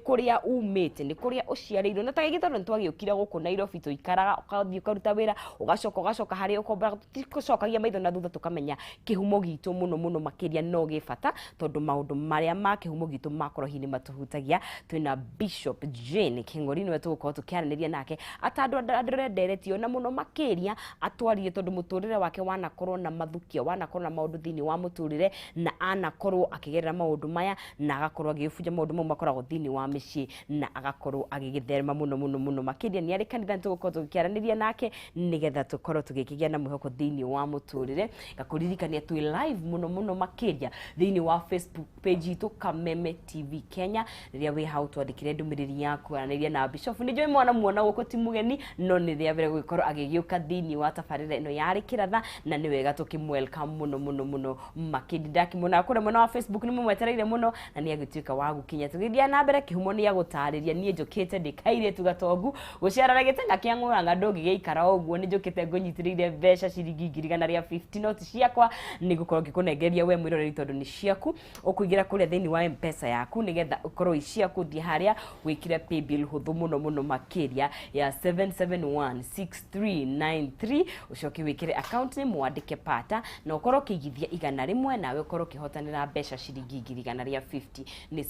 Kũrĩa umĩte nĩ kũrĩa ũciarĩirwo na ta gĩkĩ, tondũ nĩ twagĩũkire gũkũ Nairobi, tũikaraga ũgathiĩ ũkaruta wĩra, ũgacoka ũgacoka harĩa ũkombora, tũticokagia maitho na thutha tũkamenya kĩhumo gitũ mũno mũno makĩria no gĩ bata, tondũ maũndũ marĩa ma kĩhumo gitũ makorwo hihi nĩ matũhutagia. Twĩna Bishop Jane Kĩng'ori, nĩwe tũgũkorwo tũkĩaranĩria nake atandũ andũre nderetio na mũno makĩria atwarie, tondũ mũtũrĩre wake wanakorwo na mathukia, wanakorwo na maũndũ thĩinĩ wa mũtũrĩre, na anakorwo akĩgerera maũndũ maya na agakorwo agĩbunja maũndũ mau makoragwo thĩinĩ wa mĩciĩ na agakorwo agĩgĩtherema mũno mũno mũno makĩria. Nĩ arĩ kanitha, nĩ tũgũkorwo tũgĩkĩaranĩria nake nĩgetha tũkorwo tũgĩkĩgĩa na mwĩhoko thĩinĩ wa mũtũrĩre. Ngakũririkania twĩ live mũno mũno makĩria thĩinĩ wa Facebook page itũ, Kameme TV Kenya. Rĩrĩa wĩ hau, twandĩkĩre ndũmĩrĩri yaku, aranĩria na Bishop. Nĩ njũĩ mwana muona gũkũ ti mũgeni, no nĩ rĩa mbere gũgĩkorwo agĩgĩũka thĩinĩ wa tabarĩra ĩno yarĩ kĩratha, na nĩ wega tũkĩmwelcome mũno mũno mũno makĩria. Ndakĩmuona kũrĩa mwena wa Facebook, nĩ mũmwetereire mũno na nĩ agĩtuĩka wa gũkinya. Tũgĩthiĩ na mbere, kĩhumo nĩ agũtarĩria. Niĩ njũkĩte ndĩ kairĩtu gatongu gũcerera gĩteng'a kĩa ng'ũrang'a, ndũngĩgĩikara ũguo. Nĩ njũkĩte ngũnyitĩrĩire mbeca ciringi 150,000 noti ciakwa, nĩ gũkorwo ngĩkũnengeria we mwĩroreri, tondũ nĩ ciaku. Ũkũingĩra kũrĩa thĩinĩ wa M-Pesa yaku nĩgetha ũkorwo i ciaku, ũthiĩ harĩa wĩkĩre paybill hũthũ mũno mũno makĩria ya 7716393, ũcoke wĩkĩre account name, wandĩke pata, na ũkorwo ũkĩigithia 100, nawe ũkorwo ũkĩhotanĩra mbeca ciringi 150,000. Nĩ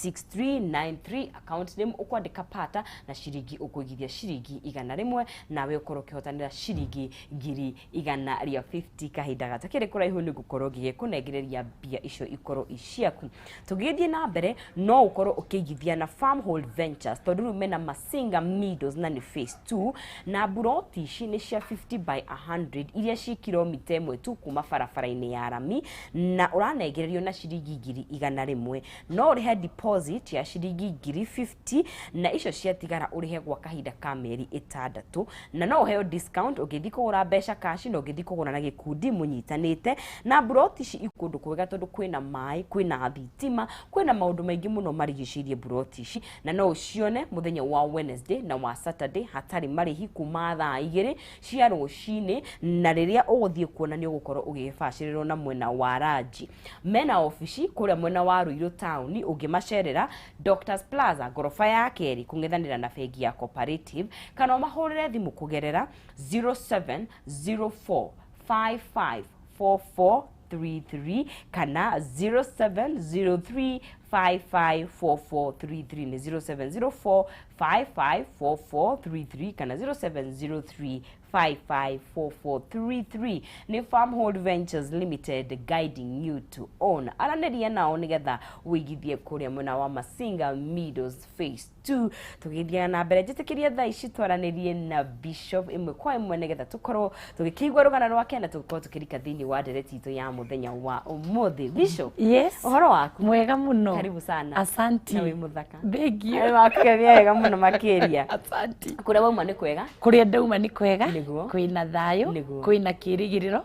7716393, account name ũkwandĩka pata, na ciringi ũkũigithia ciringi 100, nawe ũkorwo ũkĩhotanĩra ciringi 150,000. Kahinda gatakĩrĩ kũraihu nĩ ngũkorwo ngĩgĩkũnengereria mbia icio ikorwo i ciaku. Tũgĩthiĩ na mbere, no ũkorwo ũkĩigithia na Farmhold Ventures, tondũ rĩu mena Masinga Meadows na nĩ phase 2, na buroti ici nĩ cia 50 by 100 iria ci kilomita 1 tu kuma barabara-inĩ ya rami, na ũranengererio na ciringi 100,000. No ũrĩhe deposit ya ciringi 50,000, na icio ciatigara ũrĩhe gwa kahinda ka mĩeri 6, na no ũheo discount ũngĩthiĩ kũgũra mbeca cash na ũngĩthiĩ kũgũra na gĩkundi mũnyitanĩte. Na buroti ici i kũndũ kwega, tondũ kwĩna maĩ, kwĩna thitima, kwĩna maũndũ maingĩ mũno marigicĩirie buroti ici, na no ũcione mũthenya wa Wednesday na wa Saturday hatarĩ marĩhi kuma thaa 2 cia rũcinĩ. Na rĩrĩa ũgũthiĩ kuona, nĩ ũgũkorwo ũgĩbacĩrĩrwo na mwena wa Ranji. Mena obici kũrĩa mwena wa Ruiru town, ũngĩmacerera Doctors Plaza, ngoroba ya kerĩ, kũng'ethanĩra na bengi ya Cooperative, kana ũmahũrĩre thimũ kũgerera 0704 554433 kana 0703 554433. Nĩ 0704 554433 kana 0703 554433. Nĩ Farmhold Ventures Limited, guiding you to own. Aranĩria nao nĩgetha wĩigithie kũrĩa mwena wa Masinga Meadows phase 2. Tũgĩthiaga na mbere, njĩtĩkĩria thaa ici twaranĩrie na Bishop ĩmwe kwa ĩmwe nĩgetha tũkorwo tũgĩkĩigua rũgano rwake na tũkorwo tũkĩrika thĩinĩ wa ndereti itũ ya mũthenya wa ũmũthĩ. Bishop, Yes. ũhoro waku? Mwega mũno. Karibu sana. Asanti. Na wĩ mũthaka. Thank you. Nĩ wakũgemia wega mũno makĩria. Asanti. Kũrĩa wauma nĩ kwega? Kũrĩa ndauma nĩ kwega. Nĩguo. Kwĩna thayũ, Nĩguo. kwĩna kĩrĩgĩrĩro,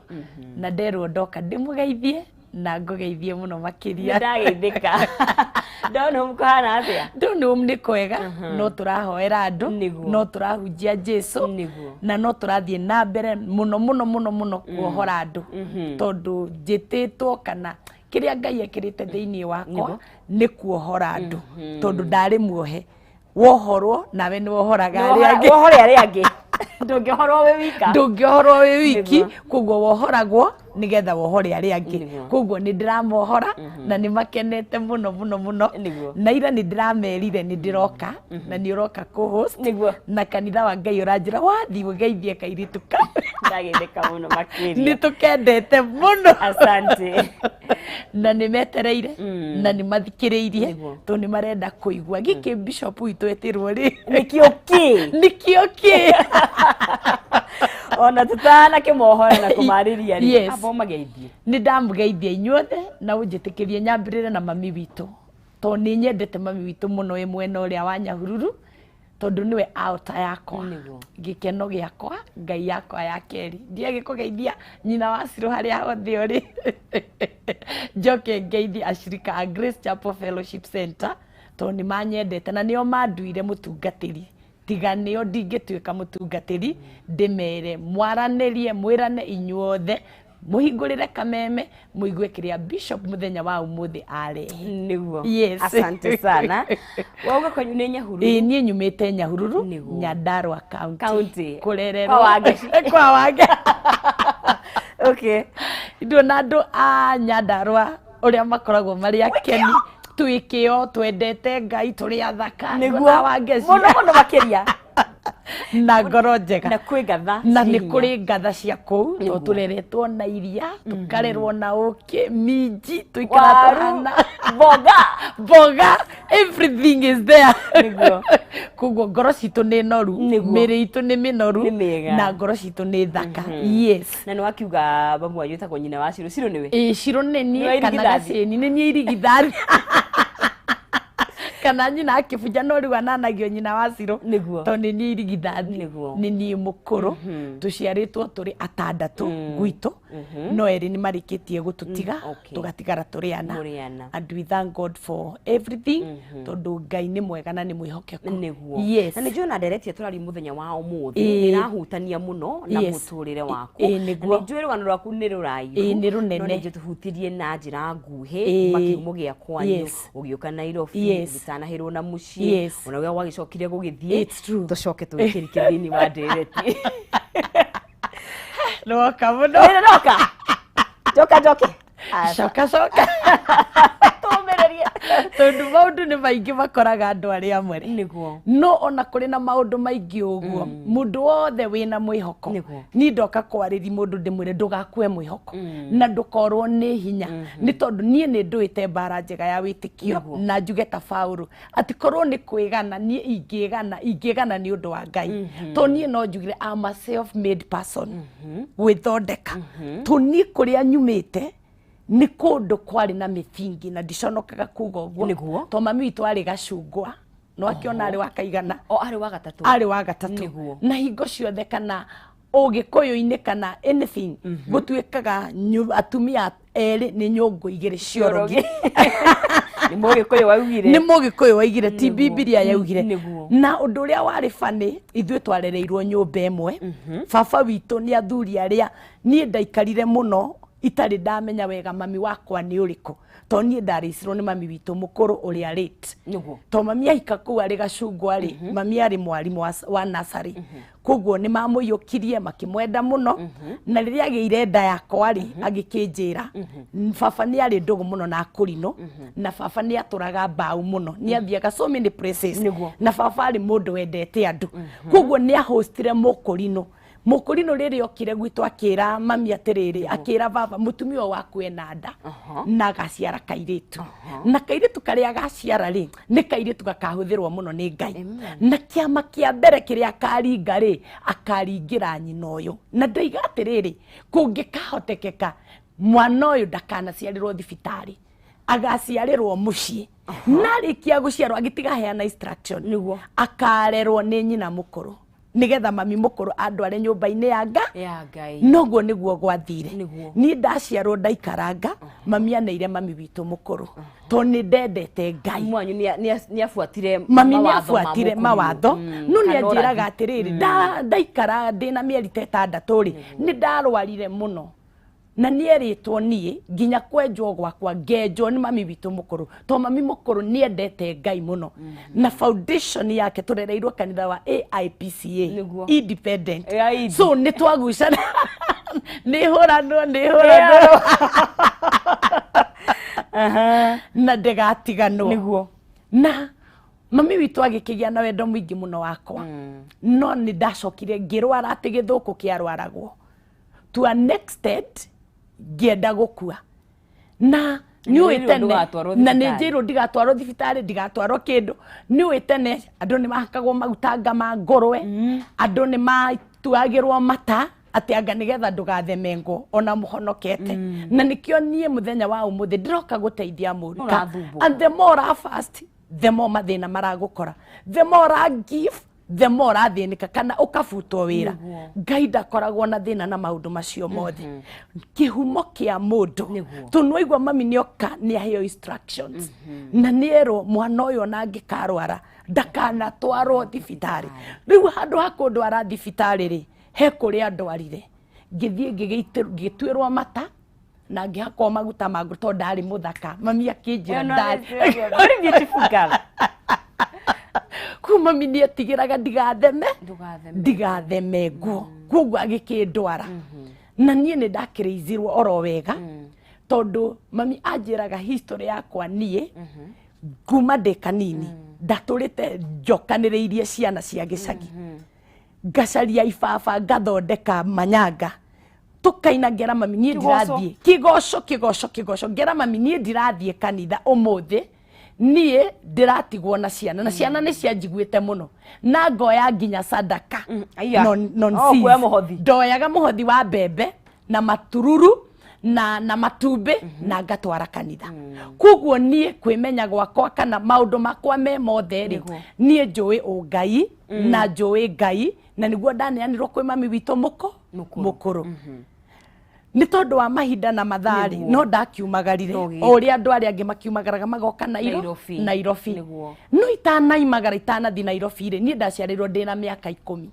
na nderwo ndoka ndĩmũgeithie na ngũgeithie mũno makĩria. Nĩndageithĩka. Ndona kũhana atĩa? Ndona nĩ kwega, no tũrahoera andũ, Nĩguo. no tũrahunjia Jesu, na no tũrathiĩ na mbere mũno mũno mũno mũno kuohora andũ, tondũ njĩtĩtwo kana kĩrĩa Ngai ekĩrĩte thĩinĩ wakwa nĩ kuohora andũ, tondũ ndarĩ muohe. Wohorwo nawe nĩ wohoraga arĩa angĩ. Wohore arĩa angĩ, ndũngĩhorwo wĩ wika. Ndũngĩohorwo wĩ wiki. Nĩguo. Koguo wohoragwo nĩgetha wohore arĩa angĩ. Nĩguo. Koguo nĩ ndĩramohora na nĩ makenete mũno mũno mũno. Nĩguo. Na ira nĩ ndĩramerire nĩ ndĩroka na nĩ ũroka kũ-host, Nĩguo. na kanitha wa Ngai ũranjĩra wathiĩ ũgeithie kairĩtu ka. Ndageithĩka mũno Nĩ makĩria. tũkendete mũno. Asante. Na nĩ metereire na nĩ mathikĩrĩirie, Nĩguo. tondũ nĩ marenda kũigua gĩkĩ bishop witũ etirwo rĩ. Nĩkĩo kĩ? Nĩkĩo kĩ? Ona tũtanakĩmohora na kũmarĩria rĩ, Yes. amba ũmageithie. Nĩ ndamũgeithia inyuothe, na ũnjĩtĩkĩrie nyambĩrĩre na mami witũ, tondũ nĩ nyendete mami witũ mũno ĩ mwena ũrĩa wa Nyahururu, tondũ nĩwe aota yakwa, Nĩguo. gĩkeno gĩakwa, Ngai yakwa ya kerĩ. Ndiage kũgeithia nyina wa Cirũ harĩa hothe ũrĩ, njoke ngeithie ashirika a Grace Chapel Fellowship Center, tondũ nĩ manyendete na nĩo manduire mũtungatĩri. Tiga nĩo ndingĩtuĩka mũtungatĩri. Ndĩmere mwaranĩrie, mwĩrane inyuothe. Mũhingũrĩre kameme mũigue kĩrĩa Bishop mũthenya wa ũmũthĩ arehe. Nĩguo. Yes. Asante sana. Wauga kwanyu nĩ Nyahururu? Ĩĩ, niĩ nyumĩte Nyahururu. Nĩguo. Nyandarua County. County. Kũrererwo Kwa Wangeci. Kwa Wange. Okay. Nduona andũ a Nyandarua ũrĩa makoragwo marĩ akeni, twĩ kĩo, twendete Ngai, tũrĩ athaka. Nĩguo. Nduona Wangeci. Mũno mũno makĩria. Na ngoro njega. Na kwĩ ngatha Na ciĩ nĩ hinya. kũrĩ ngatha cia kũu, tondũ Nĩguo. tũreretwo na iria, tũkarerwo na ũkĩ, minji, tũikara Waru, tũhana mboga. Mboga, everything is there. Nĩguo. Koguo ngoro citũ nĩ noru, Nĩguo. mĩrĩ itũ nĩ mĩnoru, Nĩ mĩega. na ngoro citũ nĩ thaka. Yes. Na nĩ wakiuga mamu wanyu wĩtagwo nyina wa Cirũ. Cirũ nĩwe? Ĩĩ, Cirũ nĩ Nĩwe niĩ kana irigithathi? Gacĩni nĩ niĩ irigithathi. Kana nyina akĩbunja no rĩu ananagio nyina wa Cirũ. Nĩguo. Tondũ nĩ niĩ irigithathi. Nĩguo. Nĩ niĩ mũkũrũ. Tũciarĩtwo tũrĩ atandatũ gwitũ, no erĩ nĩ marĩkĩtie gũtũtiga, tũgatigara tũrĩ ana. Mũrĩ ana. And we thank God for everything, tondũ Ngai nĩ mwega na nĩ mwĩhokeku. Nĩguo. Yes. Na nĩ njũĩ na ndereti tũraria mũthenya wa ũmũthĩ Ĩĩ. ĩrahutania mũno na mũtũrĩre waku. Ĩĩ, Na nĩguo. nĩ njũĩ rũgano rwaku nĩ rũraihu. Ĩĩ, nĩ rũnene. No nĩ njũĩ tũhutirie na njĩra nguhĩ Ĩĩ. kuma kĩhumo gĩa kwanyu, ũgĩũka Nairobi, ũgĩtanahĩrwo na mũciĩ, ona ũrĩa gwagĩcokire gũgĩthiĩ. It's true. Tũcoke tũgĩkĩrike thĩinĩ wa ndereti. Nĩwoka mũno. Nĩ ndoka. Njoka njoke. Coka coka. Tũmĩrĩrie. Tondũ maũndũ nĩ maingĩ makoraga andũ arĩa amwe rĩ. Nĩguo. No ona kũrĩ na maũndũ maingĩ ũguo, mũndũ wothe wĩna mwĩhoko, Nĩguo. niĩ ndoka kwarĩria mũndũ ndĩmwĩre ndũgakue mwĩhoko na ndũkorwo nĩ hinya, nĩ tondũ niĩ nĩ ndũĩte mbara njega ya wĩtĩkio. Nĩguo. Na njuge ta Paũlũ atĩ korwo nĩ kwĩgana, niĩ ingĩgana, ingĩgana nĩ ũndũ wa Ngai, tondũ niĩ no njugire I'm a self made person, gwĩthondeka, tondũ niĩ kũrĩa nyumĩte nĩ kũndũ kwarĩ na mĩthingi na ndiconokaga kuga ũguo. Nĩguo. Tondũ mami witũ arĩ gacungwa, no akĩona arĩ wa kaigana. O arĩ wa gatatũ. Arĩ wa gatatũ. Nĩguo. Na hingo ciothe kana ũgĩkũyũ-inĩ kana anything, gũtuĩkaga atumia erĩ nĩ nyũngũ igĩrĩ ciorogi. Nĩ mũgĩkũyũ waugire. Nĩ mũgĩkũyũ waigire, ti Nĩguo. Bibilia yaugire. Nĩguo. Na ũndũ ũrĩa warĩ bani, ithuĩ twarereirwo nyũmba ĩmwe. Baba witũ nĩ athuri arĩa niĩ ndaikarire mũno itarĩ ndamenya wega mami wakwa nĩ ũrĩkũ, tondũ niĩ ndarĩcirwo nĩ mami witũ mũkũrũ ũrĩa late. Nĩguo. Tondũ mami ahika kũu arĩ gacungwa rĩ, mami arĩ mwarimũ wa nursery, koguo nĩ mamũiyũkirie makĩmwenda mũno. Na rĩrĩa agĩire nda yakwa rĩ, agĩkĩnjĩra baba nĩ arĩ ndũgũ mũno na akũrinũ, na baba nĩ atũraga mbaũ mũno, nĩ athiaga so many places. Nĩguo. Na baba arĩ mũndũ wendete andũ, koguo nĩ ahostire mũkũrinũ. Mũkũrinũ rĩrĩa okire gwitũ akĩra mami atĩrĩrĩ, akĩra baba, mũtumia ũyũ waku ena nda na agaciara kairĩtu, na kairĩtu karĩa agaciara rĩ nĩ kairĩtu gakahũthĩrwo mũno nĩ Ngai, na kĩama kĩa mbere kĩrĩa akaringa rĩ akaringĩra nyina ũyũ. Na ndoiga atĩrĩrĩ, kũngĩkahotekeka mwana ũyũ ndakanaciarĩrwo thibitarĩ, agaciarĩrwo mũciĩ, na arĩkia gũciarwo agĩtiga heana instruction. Nĩguo. Akarerwo nĩ nyina mũkũrũ, nĩgetha mami mũkũrũ andware nyũmba-inĩ ya nga Ya Ngai. Noguo nĩguo gwathire. Nĩguo. Niĩ ndaciarwo ndaikaranga, mami aneire mami witũ mũkũrũ, tondũ nĩ ndendete Ngai. Mwanyu nĩ abuatire Mami nĩ mawatho ma abuatire mũkũrinũ. mawatho. No nĩ Kana anjĩraga ũrathi. atĩrĩrĩ, ndaikara ndĩna mĩeri ta ĩtandatũ rĩ, nĩ ndarwarire mũno, na nĩ erĩtwo niĩ nginya kwenjwo gwakwa ngenjwo nĩ mami witũ mũkũrũ, tondũ mami mũkũrũ nĩ endete Ngai mũno, na foundation yake tũrereirwo kanitha wa AIPCA. Nĩguo. Independent. AID. So nĩ twagucana, nĩ hũranwo, nĩ hũranwo na ndĩgatiganwo. Nĩguo. Na mami witũ agĩkĩgĩa na wendo mũingĩ mũno wakwa, no nĩ ndacokire ngĩrwara atĩ gĩthũkũ kĩarwaragwo to an extent ngĩenda gũkua, na Nĩ nĩũĩ wĩrirwo tene ndũgatwarwo na nĩ thibitarĩ. njĩrwo ndigatwarwo thibitarĩ, ndigatwarwo kĩndũ. Nĩũĩ tene andũ nĩ mahakagwo maguta anga ma ngũrwe, andũ nĩ matuagĩrwo mata atĩ anga nĩgetha ndũgathemengwo ona mũhonokete. Na nĩkĩo niĩ mũthenya wa ũmũthĩ ndĩroka gũteithia mũndũ. Ũrathumbũka. And the more ũra fast, the more mathĩna maragũkora, the more ũra give, the more ũrathĩnĩka kana ũkabutwo wĩra. Ngai ndakoragwo na thĩna na maũndũ macio mothe, kĩhumo kĩa mũndũ. Nĩguo. Tondũ nĩwaigua mami nĩoka nĩ aheo instructions, na nĩerwo mwana ũyũ ona angĩkarwara ndakanatwarwo thibitarĩ. Rĩu handũ ha kũndwara thibitarĩ rĩ, he kũrĩa ndwarire. Ngĩthiĩ ngĩtuĩrwo mata na ngĩhakwo maguta ma ngoro tondũ ndarĩ mũthaka. Mami akĩnjĩra ndarĩ. Very beautiful girl. Kũu mami nĩ etigĩraga ndigatheme ndigatheme nguo. Koguo agĩkĩndwara. Na niĩ nĩ ndakĩrĩithirwo oro wega tondũ mami anjĩraga history yakwa niĩ kuma ndĩ kanini ndatũrĩte njokanĩrĩirie ciana cia gĩcagi. Ngacaria ibaba ngathondeka manyanga tukaina ngera mami niĩ ndirathiĩ kĩgoco kĩgoco kĩgoco ngera mami niĩ ndirathiĩ kanitha ũmũthĩ niĩ ndĩratigwo na ciana na ciana nĩ cianjiguĩte mũno na ngoya nginya sadaka ndoyaga mũhothi wa mbembe na matururu na matumbĩ na ngatwara kanitha. Koguo niĩ kwĩmenya gwakwa kana maũndũ makwa me mothe rĩ niĩ njũĩ ũngai na njũĩ Ngai na nĩguo ndaneanirwo kwĩ mami witũ mũkũrũ. Nĩ tondũ wa mahinda na mathaa-rĩ no ndakiumagarire o ũrĩa andũ arĩa angĩ makiumagaraga magoka Nairobi. No itanaimagara itanathiĩ Nairobi rĩ niĩ ndaciarĩirwo ndĩna mĩaka 10.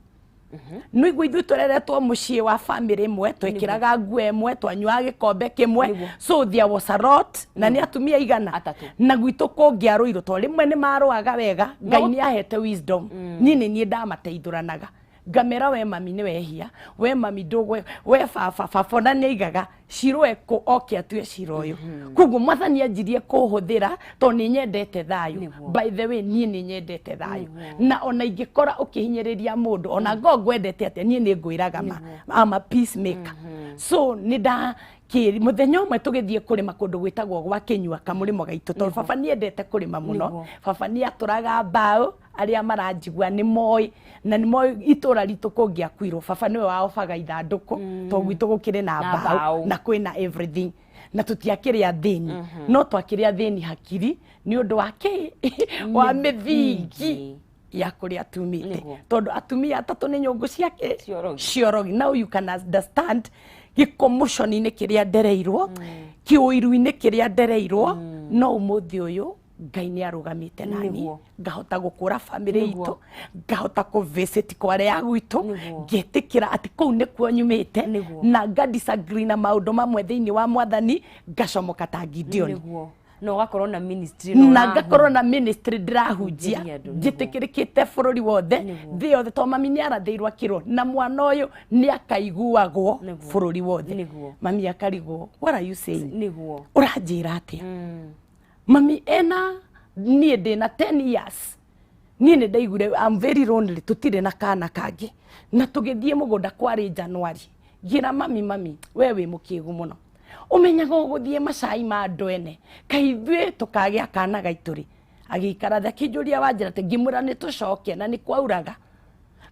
No igua ithuĩ tũreretwo mũciĩ wa family ĩmwe twĩkĩraga nguo ĩmwe twanyuaga gĩkombe kĩmwe, so there was a lot na nĩ atumia igana na gwitũ kũngĩarũirwo tondũ rĩmwe nĩ marũaga wega. Ngai nĩ ahete wisdom niĩ nĩ niĩ ndamateithũranaga ngamera we mami nĩ wehia we mami ndũgwe we baba baba ona nĩ aigaga cirwe kũ oke atue cira ũyũ. Koguo Mwathani anjirie kũhũthĩra tondũ nĩ nyendete thayũ. By the way niĩ nĩ nyendete thayũ na ona ingĩkora ũkĩhinyĩrĩria mũndũ ona ngo ngwendete atĩa niĩ nĩ ngwĩraga ma I'm a peacemaker. So nĩ nda mũthenya ũmwe tũgĩthiĩ kũrĩma kũndũ gwĩtagwo gwa Kĩnyua kamũrĩmo gaitũ tondũ baba nĩ endete kũrĩma mũno. Baba nĩ atũraga mbaũ arĩa maranjigua nĩ moĩ na nĩ moĩ itũra ritũ kũngĩakuirwo baba nĩwe waobaga ithandũkũ tondũ gwitũ gũkĩrĩ na mbaũ na kwĩna everything na tũtiakĩrĩ athĩni no twakĩrĩ athĩni hakiri nĩ ũndũ wa kĩ wa mĩthingi ya kũrĩa tumĩte tondũ atumia atatũ nĩ nyũngũ ciake ciorogi. Now you can understand gĩkomotion-inĩ kĩrĩa ndereirwo kĩũiru-inĩ kĩrĩa ndereirwo no ũmũthĩ ũyũ Ngai nĩ arũgamĩte nani ngahota gũkũra family itũ ngahota kũ visit kware ya gwitũ ngetĩkĩra atĩ kũu nĩkuo nyumĩte na nga disagree na maũndũ mamwe thĩinĩ wa Mwathani ngacomoka ta Gideon na ũgakorwo na ministry na ngakorwo na ministry ndĩrahunjia njĩtĩkĩrĩkĩte bũrũri wothe thĩ yothe tondũ mami nĩ arathĩirwo akĩrwo na mwana ũyũ nĩ akaiguagwo bũrũri wothe. Mami akarigwo what are you saying ũranjĩra atĩa? Mami ena niĩ ndĩna 10 years niĩ nĩ ndaiguire I'm very lonely tũtirĩ na kana kangĩ na tũgĩthiĩ mũgũnda kwarĩ January ngĩra mami mami we wĩ mũkĩgu mũno ũmenyaga ũgũthiĩ macai ma andũ ene kaĩ ithuĩ tũkagĩa kana gaitũ rĩ. Agĩikara thĩ akĩnjũria wanjĩra atĩ ngĩmwĩra nĩ tũcoke na nĩ kwauraga.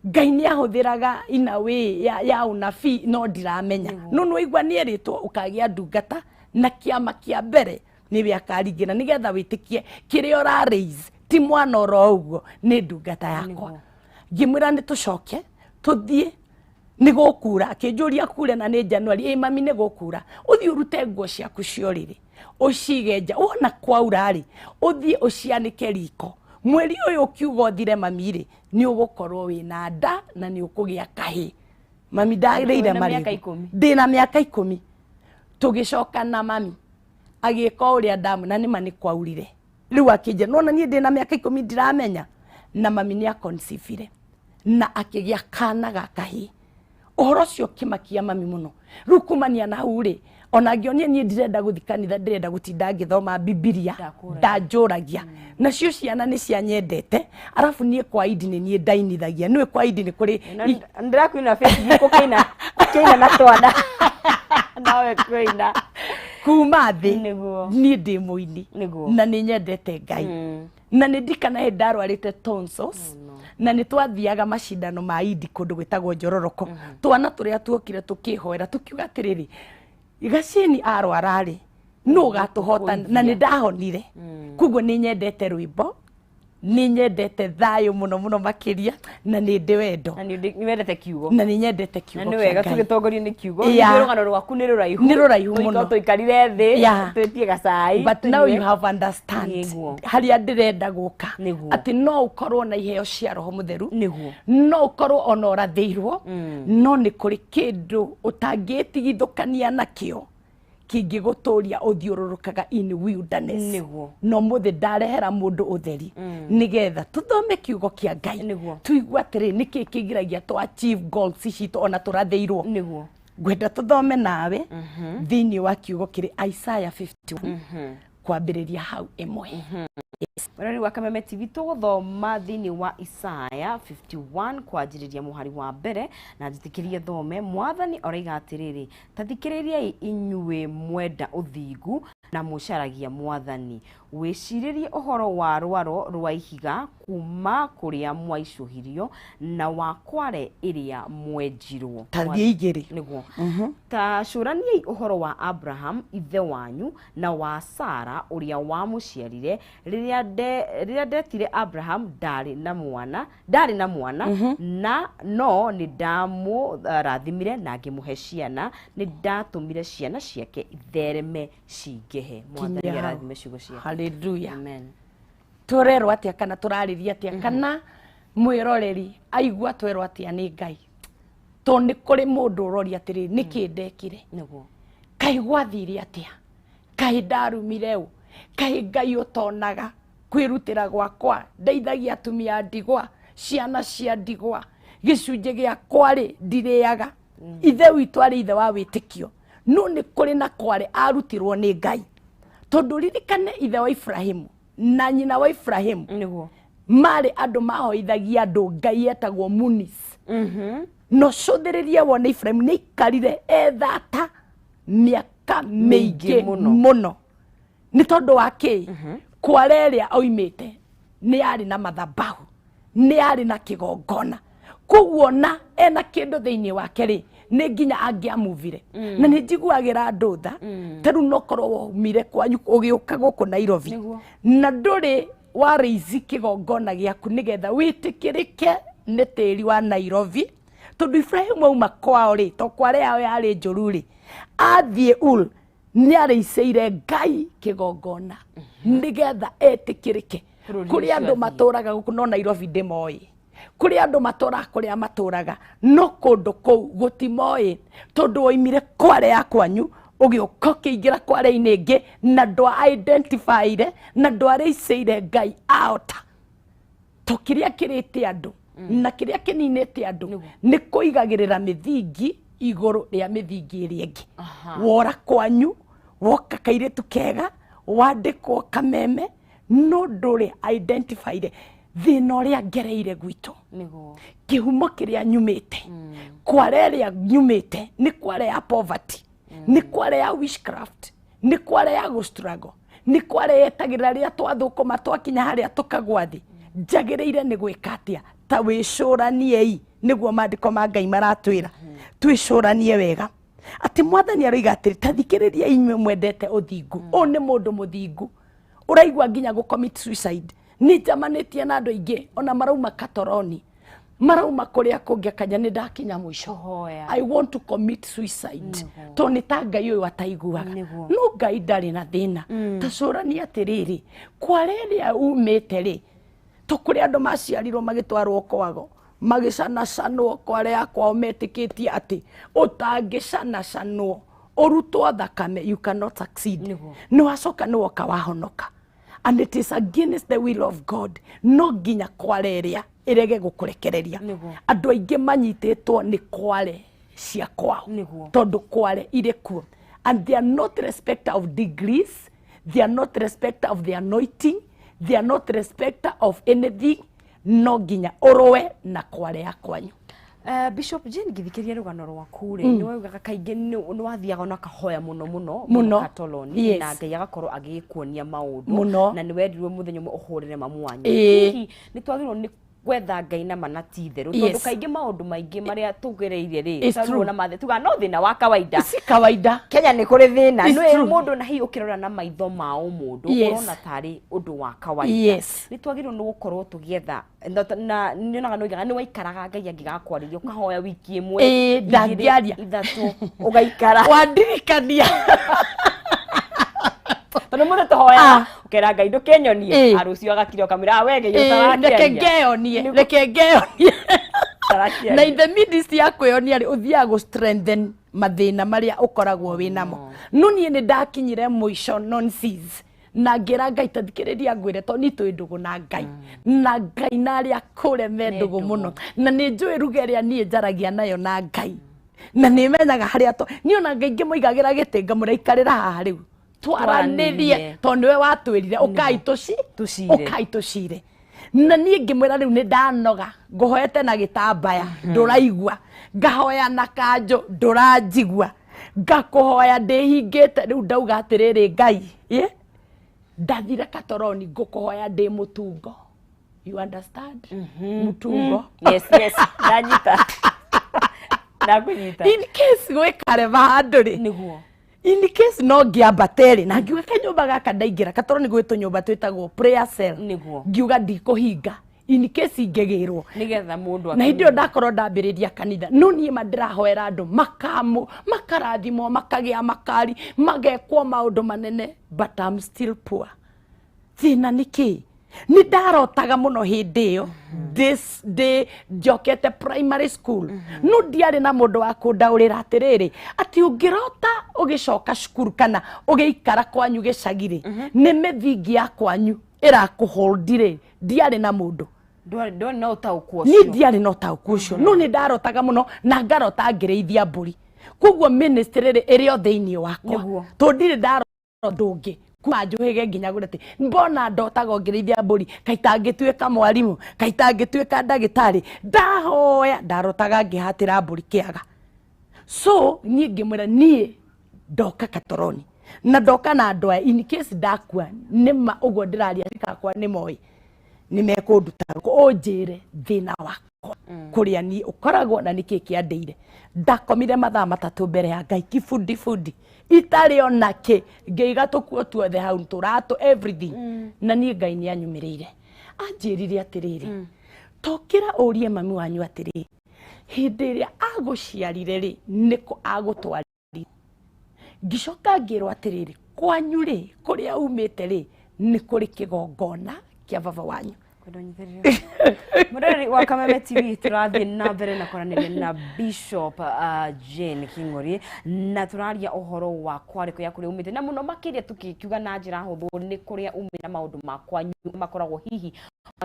Ngai nĩ ahũthĩraga in a way ya ũnabii no ndiramenya no nĩ waigua nĩ erĩtwo ũkagĩa ndungata na kĩama kĩa mbere nĩwe akaringĩra nĩgetha wĩtĩkie kĩrĩa ũra raise ti mwana oro ũguo nĩ ndungata yakwa. Ngĩmwĩra nĩ tũcoke tũthiĩ nĩ gũkura akĩnjũria kure na nĩ January ĩ mami nĩ gũkura ũthiĩ ũrute nguo ciaku cia ũrĩrĩ ũcige nja wona kwaura rĩ ũthiĩ ũcianĩke riko mweri ũyũ ũkiuga ũthire mami rĩ nĩ ũgũkorwo wĩna nda na nĩ ũkũgĩa kahĩ. Mami ndarĩire marĩgu ndĩna mĩaka 10. Tũgĩcoka na mami agĩka ũrĩa ndamu na nĩma nĩ kwaurire rĩu akĩnjĩra nona niĩ ndĩna mĩaka 10 ndiramenya na mami nĩ aconceive na akĩgĩa kana ga kahĩĩ. Ũhoro ũcio ũkĩmakia mami mũno. Rĩu kumania na hau rĩ ona ngĩonia niĩ ndirenda gũthiĩ kanitha ndĩrenda gũtinda ngĩthoma Bibilia ndanjũragia nacio ciana nĩ cianyendete arabu niĩ kwa Idi nĩ niĩ ndainithagia nĩwe kwa Idi nĩ kũrĩ ndĩrakuina Facebook ũkĩina na twana nawe kwĩina kuma thĩ niĩ ndĩ mũini na nĩ nyendete Ngai na nĩ ndikana hĩndĩ ndarwarĩte tonsils na nĩ twathiaga macindano ma Idi kũndũ gwĩtagwo Njororoko twana tũrĩa tuokire tũkĩhoera tũkiuga atĩrĩrĩ Gacini arwara rĩ nũ ũgatũhota na nĩ ndahonire. Koguo nĩ nyendete rwĩmbo Nĩ nyendete thayũ mũno mũno makĩria, na nĩ ndĩ wendo. Na nĩ wendete kiugo. Na nĩ nyendete Na kiugo nĩ kĩa wega Ngai. tũgĩtongorio nĩ kiugo. Yeah. Ningĩ rũgano rwaku nĩ rũraihu. Nĩ rũraihu Tũikorwo mũno. tũikarire thĩ, Yeah. twĩtie gacai. But now tũnyue. you have understand Nĩguo. harĩa ndĩrenda gũka. Nĩguo. Atĩ no ũkorwo na iheo cia Roho Mũtheru, Nĩguo. no ũkorwo ona ũrathĩirwo, no nĩ kũrĩ kĩndũ ũtangĩtigithũkania nakĩo kĩngĩgũtũria ũthiũrũrũkaga in wilderness. Nĩguo. No mũthĩ ndarehera mũndũ ũtheri nĩgetha tũthome kiugo kĩa Ngai. Nĩguo. Tũigue atĩrĩ, nĩkĩ kĩgiragia tũ achieve goals citũ ona tũrathĩirwo. Nĩguo. Ngwenda tũthome nawe thĩinĩ wa kiugo kĩrĩ Isaiah 51 kwambĩrĩria hau 1. Mũrori wa Kameme TV, tũgũthoma thĩinĩ wa Isaya 51 kwanjĩrĩria mũhari wa mbere, na njĩtĩkĩrie thome. Mwathani oraiga atĩrĩrĩ, ta thikĩrĩriai inyuĩ mwenda ũthingu na mũcaragia Mwathani, wĩcirĩrie ũhoro wa rwaro rwa ihiga kuma kũrĩa mwaicũhirio na wa kware ĩrĩa mwenjirwo. Ta thiĩ 2. Nĩguo. Ta cũraniai ũhoro wa Abraham ithe wanyu na wa Sara ũrĩa wamũciarire. Rĩrĩa ndetire Abraham ndarĩ na mwana, ndarĩ na mwana, na no nĩ ndamũrathimire na ngĩmũhe ciana, nĩ ndatũmire ciana ciake ithereme cingĩhe. Mwathani Kinya hau. arathime ciugo ciake. Hallelujah. Amen. Tũrerwo atĩa kana tũrarĩria atĩa kana mwĩroreri aigua twerwo atĩa nĩ Ngai? Tondũ nĩ kũrĩ mũndũ ũroria atĩrĩrĩ, nĩkĩ ndekire? Nĩguo. Kaĩ gwathire atĩa? Kaĩ ndarumire ũ? Kaĩ Ngai ũtonaga kwĩrutĩra gwakwa, ndeithagia atumia a ndigwa, ciana cia ndigwa, gĩcunjĩ gĩakwa rĩ ndirĩaga. Ithe witũ arĩ ithe wa wĩtĩkio, no nĩ kũrĩ na kware arutirwo nĩ Ngai. Tondũ ririkane ithe wa Ibrahimu na nyina wa Ibrahimu Nĩguo. marĩ andũ mahoithagia andũ Ngai etagwo Munis. No cũthĩrĩrie wone Ibrahimu nĩ aikarire ethata mĩaka mĩingĩ mũno. mũno. Nĩ tondũ wa kĩ? Kware ĩrĩa oimĩte nĩ yarĩ na mathabahu, nĩ yarĩ na kĩgongona, koguo na ena kĩndũ thĩinĩ wake rĩ, nĩ nginya angĩamuvire. Na nĩ njiguagĩra andũ tha, ta rĩu no korwo waumire kwanyu ũgĩũka gũkũ Nairobi Nĩguo. na ndũrĩ wa raise kĩgongona gĩaku nĩgetha wĩtĩkĩrĩke nĩ tĩri wa Nairobi. Tondũ Ibrahimu auma kwao rĩ, to kware yao yarĩ njũru rĩ, athiĩ Ur nĩ arĩicĩire Ngai kĩgongona nĩgetha etĩkĩrĩke. Bũrũri Kũrĩ ũcio andũ athiĩ. matũraga gũkũ, no Nairobi ndĩmoĩ. Kũrĩ andũ matũraga kũrĩa matũraga, no kũndũ kũu gũtimoĩ, tondũ waimire kware ya kwanyu ũgĩũka ũkĩingĩra kware-inĩ ĩngĩ na ndwa identifyire na ndwarĩicĩire Ngai aota. To kĩrĩa kĩrĩte andũ na kĩrĩa kĩninĩte andũ nĩ kũigagĩrĩra mĩthingi igũrũ rĩa mĩthingi ĩrĩa ĩngĩ. Wora kwanyu, woka kairĩtu kega, wandĩkwo Kameme, no ndũrĩ identified thĩna ũrĩa ngereire gwitũ. Nĩguo. Kĩhumo kĩrĩa nyumĩte, kware ĩrĩa nyumĩte nĩ kware ya poverty, nĩ kware ya witchcraft, nĩ kware ya gũ-struggle, nĩ kware yetagĩrĩra rĩrĩa twathũkũma twakinya harĩa tũkagwa thĩ. Njagĩrĩire nĩ gwĩka atĩa? Ta wĩcũraniei, nĩguo maandĩko ma Ngai maratwĩra twĩcũranie wega. Atĩ Mwathani aroiga atĩrĩ, ta thikĩrĩria inyuĩ mwendete ũthingu. Ũyũ nĩ mũndũ mũthingu ũraigua nginya gũ commit suicide. Nĩ njamanĩtie na andũ aingĩ ona marauma katoroni, marauma kũrĩa kũngĩ, akanya nĩ ndakinya mũico. Kũhoya. I want to commit suicide. Tondũ nĩ ta Ngai ũyũ ataiguaga. Nĩguo. No Ngai ndarĩ na thĩna. Ta cũrania atĩrĩrĩ, kware ĩrĩa umĩte rĩ, to kũrĩ andũ maciarirwo magĩtwarwo kwago, magĩcanacanwo kware ya kwao, metĩkĩtie atĩ ũtangĩcanacanwo ũrutwo thakame you cannot succeed. Nĩguo. Nĩ wacoka nĩ woka wahonoka, and it is against the will of God. No nginya kware ĩrĩa ĩrege gũkũrekereria. Nĩguo. Andũ aingĩ manyitĩtwo nĩ kware cia kwao. Nĩguo. Tondũ kware irĩ kuo, and they are not respecter of degrees, they are not respecter of the anointing, they are not respecter of anything. No nginya ũrũe na kware ya kwanyu. Bishop Jane, ngĩthikĩria rũgano rwaku rĩ, nĩ waugaga kaingĩ nĩ wathiaga na kahoya mũno mũno Mũno. katoloni, Yes. na Ngai agakorwo agĩkuonia maũndũ Mũno. na nĩ wendirwo mũthenya ũmwe ũhũrĩre mamu wanyu. Ĩĩ. Hihi nĩ twagĩrĩirwo nĩ Gwetha Ngai na mana ti itherũ, tondũ kaingĩ maũndũ maingĩ marĩa tũgereire rĩ, It's true. na mathe tuga no thĩna wa kawaida. Si kawaida. Kenya nĩ kũrĩ thĩna. It's nĩ true. Mũndũ na hihi ũkĩrora na maitho ma ũmũndũ, ũrona tarĩ ũndũ wa kawaida. Nĩ twagĩrĩirwo nĩ gũkorwo tũgĩetha na nyonaga nĩ oigaga nĩ waikaraga Ngai angĩgakwarĩria, ũkahoya wiki ĩmwe, Ĩĩ, igĩrĩ, ndangĩaria. ithatũ, ũgaikara. Wandirikania. Tondũ mũndũ tũhoyaga ũkera Ngai ndũkĩnyonie, arũcio agakira ũkamwĩra, "Ah, we Ngai Ĩĩ, reke ũtarakĩaria." ngeyonie. Nĩguo. Reke ngeyonie. Ũtarakĩaria. Na in the midst ya kwĩyonia rĩ, ũthiaga gũ strengthen mathĩna marĩa ũkoragwo wĩ namo. No niĩ nĩ ndakinyire mũico nonsense na ngĩra Ngai, ta thikĩrĩria ngwĩre, tondũ niĩ twĩ ndũgũ na Ngai, na Ngai na arĩa kũre me ndũgũ ndũgũ. Mũno, na nĩ njũĩ ruga ĩrĩa niĩ njaragia nayo na Ngai, na nĩ menyaga harĩa to niĩ ona Ngai ngĩmũigagĩra gĩtĩ ngamũraikarĩra haha rĩu twaranĩrie, Twaranĩrie. tondũ nĩwe watwĩrire ũkai tũci Tũcire. Ũkai tũcire. Na niĩ ngĩmwĩra rĩu nĩ ndanoga, ngũhoete na gĩtambaya ndũraigua, ngahoya na kanjũ ndũranjigua, ngakũhoya ndĩhingĩte. Rĩu ndauga atĩrĩrĩ, Ngai ĩ ndathire katoroni, ngũkũhoya ndĩ mũtungo. You understand mũtungo? Yes, ndanyita, ndakũnyita. In case gwĩkarema handũ rĩ, Nĩguo. In case no ngĩambate rĩ, na ngiuga kanyũmba gaka ndaingĩra katoro nĩ gwĩ tũnyũmba twĩtagwo prayer cell. Nĩguo. Ngiuga ndikũhinga in case ingĩgĩrwo. Nĩgetha mũndũ Na hĩndĩ ĩyo ndakorwo ndambĩrĩria kanitha, no niĩ ma ndĩrahoera andũ makamu makarathimwo, makagĩa makari, magekwo maũndũ manene, but I'm still poor. Thĩna nĩ kĩ? Nĩ ndarotaga mũno hĩndĩ ĩyo ndĩ njokete primary school, no ndiarĩ na mũndũ wa kũndaũrĩra atĩrĩrĩ, atĩ ũngĩrota ũgĩcoka cukuru kana ũgĩikara kwanyu gĩcagi rĩ, nĩ mĩthingi ya kwanyu ĩrakũhold rĩ. Ndiarĩ na mũndũ. Ndwarĩ na ũtaũku Niĩ ũcio. Ndiarĩ na ũtaũku ũcio, no nĩ ndarotaga mũno na ngarota ngĩrĩithia mbũri. Koguo ministry rĩ ĩrĩ o thĩinĩ wakwa, tondũ ndirĩ ndarota ũndũ ũngĩ kuma njũhĩge nginya gũrĩ atĩ mbona ndotaga ngĩrĩithia mbũri, kaita ngĩtuĩka mwarimũ, kaita ngĩtuĩka ndagĩtarĩ. Ndahoya ndarotaga ngĩhatĩra mbũri kĩaga. So niĩ ngĩmwĩra, niĩ ndoka katoroni na ndoka na andũ aya, in case ndakua, nĩma ũguo ndĩraria kakwa nĩ moĩ nĩ mekũnduta, ũnjĩre thĩna wakwa kũrĩa niĩ ũkoragwo na nĩkĩ kĩandĩire. Ndakomire mathaa 3 mbere ya Ngai kibundibudi, itarĩ ona kĩ, ngĩiga tũkuo tuothe hau, tũratũ, everything. Na niĩ Ngai nĩ anyumĩrĩire, anjĩrire atĩrĩrĩ, tokĩra ũrie mami wanyu atĩrĩrĩ, hĩndĩ ĩrĩa agũciarire rĩ, nĩkũ agũtwarire? Ngĩcoka ngĩrwo atĩrĩrĩ, kwanyu rĩ, kũrĩa umĩte rĩ, nĩ kũrĩ kĩgongona kĩa baba wanyu. Mũrori wa Kameme TV, tũrathiĩ na mbere na kwaranĩria na Bishop Jane King'ori, na tũraria ũhoro wa kwarĩko ya kũrĩa umĩte, na mũno makĩria tũkĩkiuga na njĩra hũthũ nĩ kũrĩa umĩte na maũndũ ma kwanyu makoragwo hihi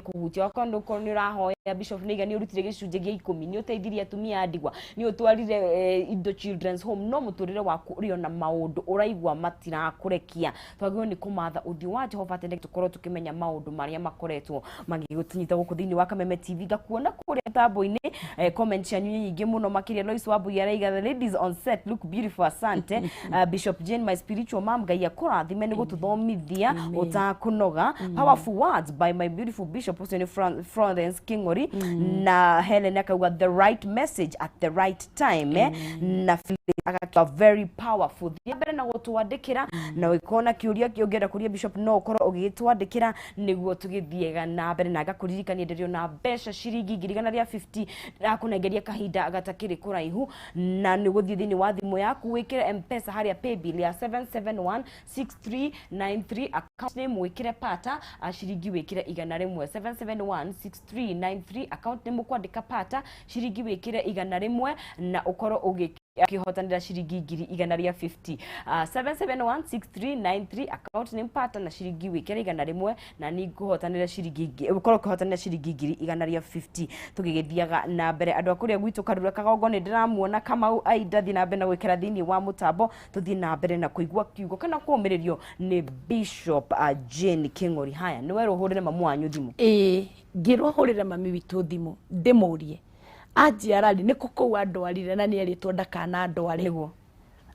kũhutia wakorwo nĩ ũrahoya. Bishop nĩiga nĩ ũrutire gĩcunjĩ gĩa 10, nĩ ũteithirie atumia a ndigwa, nĩ ũtwarire indo children's home, no mũtũrĩre waku ũrĩ ona maũndũ ũraigua matirakũrekia. Twagĩrĩirwo nĩ kũmatha ũthiũ wa Jehova tene, tũkorwo tũkĩmenya maũndũ marĩa makoretwo magĩgũtũnyita gũkũ thĩinĩ wa Kameme TV. Ngakuona kũrĩa mĩtambo-inĩ, comment cianyu nĩ nyingĩ mũno makĩria. Lois Wambui araiga, "The ladies on set look beautiful, asante." Bishop Jane, my spiritual mom, Ngai akũrathime nĩ gũtũthomithia ũtakũnoga. "Powerful words by my beautiful bishop." Ũcio nĩ Florence King'ori. Na Helen akauga, "The right message at the right time." Na Philip agakiuga, "Very powerful." Thiĩ mbere na gũtwandĩkĩra, na ũngĩkorwo na kĩũria ũngĩenda kũria bishop, no ũkorwo ũgĩgĩtwandĩkĩra nĩguo tũgĩthiĩga na mbere. Na ngakũririkania ndĩrĩ ona mbeca ciringi 150,000 ndakũnengeria kahinda gatakĩrĩ kũraihu, na nĩ ũgũthiĩ thĩinĩ wa thimũ yaku wĩkĩre Mpesa harĩa paybill ya 7716393, account name wĩkĩre pata, ciringi wĩkĩre 100. 7716393, account name ũkwandĩka pata, ciringi wĩkĩre 100, na ũkorwo ũgĩ akĩhotanĩra ciringi 150,000. 7716393, account name pata, na ciringi wĩkĩre 100, na nĩ ngũhotanĩra ciringi ũkorwo ũkĩhotanĩra ciringi 150,000. Tũgĩgĩthiaga na mbere, andũ a kũrĩa gwitũ Karura Kagongo nĩ ndĩramuona Kamau Aida. Thiĩ na mbere na gwĩkĩra thĩinĩ wa mũtambo, tũthiĩ na mbere na kũigua kiugo kana kũũmĩrĩrio nĩ Bishop Jane King'ori. Haya, nĩ werwo ũhũrĩre mamu wanyu thimũ. Ĩĩ, ngĩrwo hũrĩre mami witũ thimũ ndĩmũrie anjiara rĩ, nĩkũ kũu andwarire, na nĩ erĩtwo ndakanandware.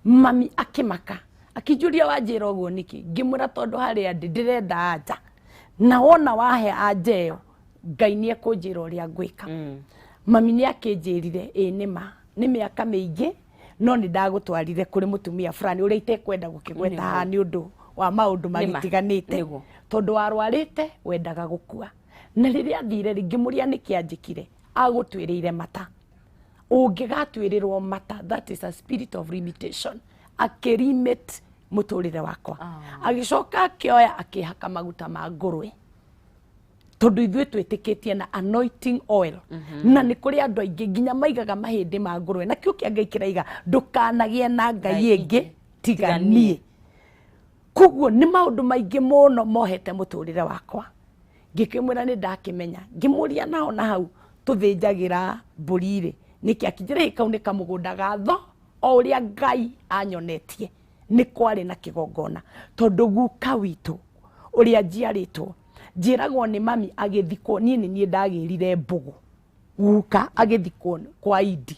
Mami akĩmaka, akĩnjũria, "Wanjĩra ũguo nĩkĩ?" Ngĩmwĩra, "Tondũ harĩa ndĩ ndĩrenda anja, na wona wahe anja ĩyo." Ngai nĩ ekũnjĩra ũrĩa ngwĩka. Mami nĩ akĩnjĩrire ĩ nĩma nĩ mĩaka mĩingĩ no nĩ ndagũtwarire kũrĩ mũtumia fulani ũrĩa itekwenda gũkĩgweta haha nĩ ũndũ wa maũndũ magĩtiganĩte, tondũ warwarĩte wendaga gũkua. Na rĩrĩa athire rĩ, ngĩmũria nĩkĩ anjĩkire, agũtuĩrĩire mata. Ũngĩgatuĩrĩrwo mata, that is a spirit of limitation. Akĩlimit mũtũrĩre wakwa. Agĩcoka akĩoya akĩhaka maguta ma ngũrwe, tondũ ithuĩ twĩtĩkĩtie na anointing oil. Na nĩ kũrĩ andũ aingĩ nginya maigaga mahĩndĩ ma ngũrwe, na kĩo kĩa Ngai kĩraiga ndũkanagĩe na ngai ĩngĩ tiga niĩ. Koguo nĩ maũndũ maingĩ mũno mohete mũtũrĩre wakwa. Ngĩkĩmwĩra nĩ ndakĩmenya, ngĩmũria naho na hau tũthĩnjagĩra mbũri rĩ, nĩkĩ akĩnjĩra kau nĩ kamũgũnda ga tho o ũrĩa Ngai anyonetie nĩ kwarĩ na kĩgongona, tondũ guka witũ ũrĩa njiarĩtwo njĩragwo nĩ mami agĩthikwo, niĩ nĩ niĩ ndagĩrire mbũgũ, guka agĩthikwo kwa Idi,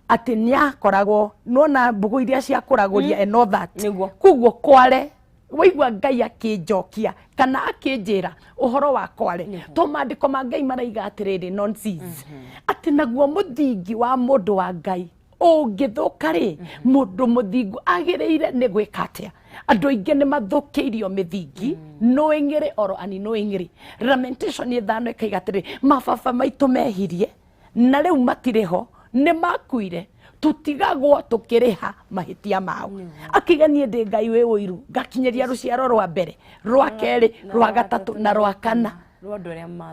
atĩ nĩakoragwo nona mbũgũ iria ciakũragũria and all that. Koguo kware waigua Ngai akĩnjokia kana akĩnjĩra ũhoro wa kware, to maandĩko ma Ngai maraiga atĩrĩrĩ nonsense, atĩ naguo mũthingi wa mũndũ wa Ngai ũngĩthũka rĩ, mũndũ mũthingu agĩrĩire nĩ gwĩka atĩa? Andũ aingĩ nĩ mathũkĩirio mĩthingi knowingly or unknowingly. Lamentation 5 ĩkaiga atĩrĩrĩ, mababa maitũ mehirie na rĩu matirĩ ho, nĩ makuire, tũtigagwo tũkĩrĩha mahĩtia mao. Akiga niĩ ndĩ Ngai wĩ ũiru, ngakinyĩria rũciaro rwa mbere, rwa kerĩ, rwa gatatũ na rwa kana,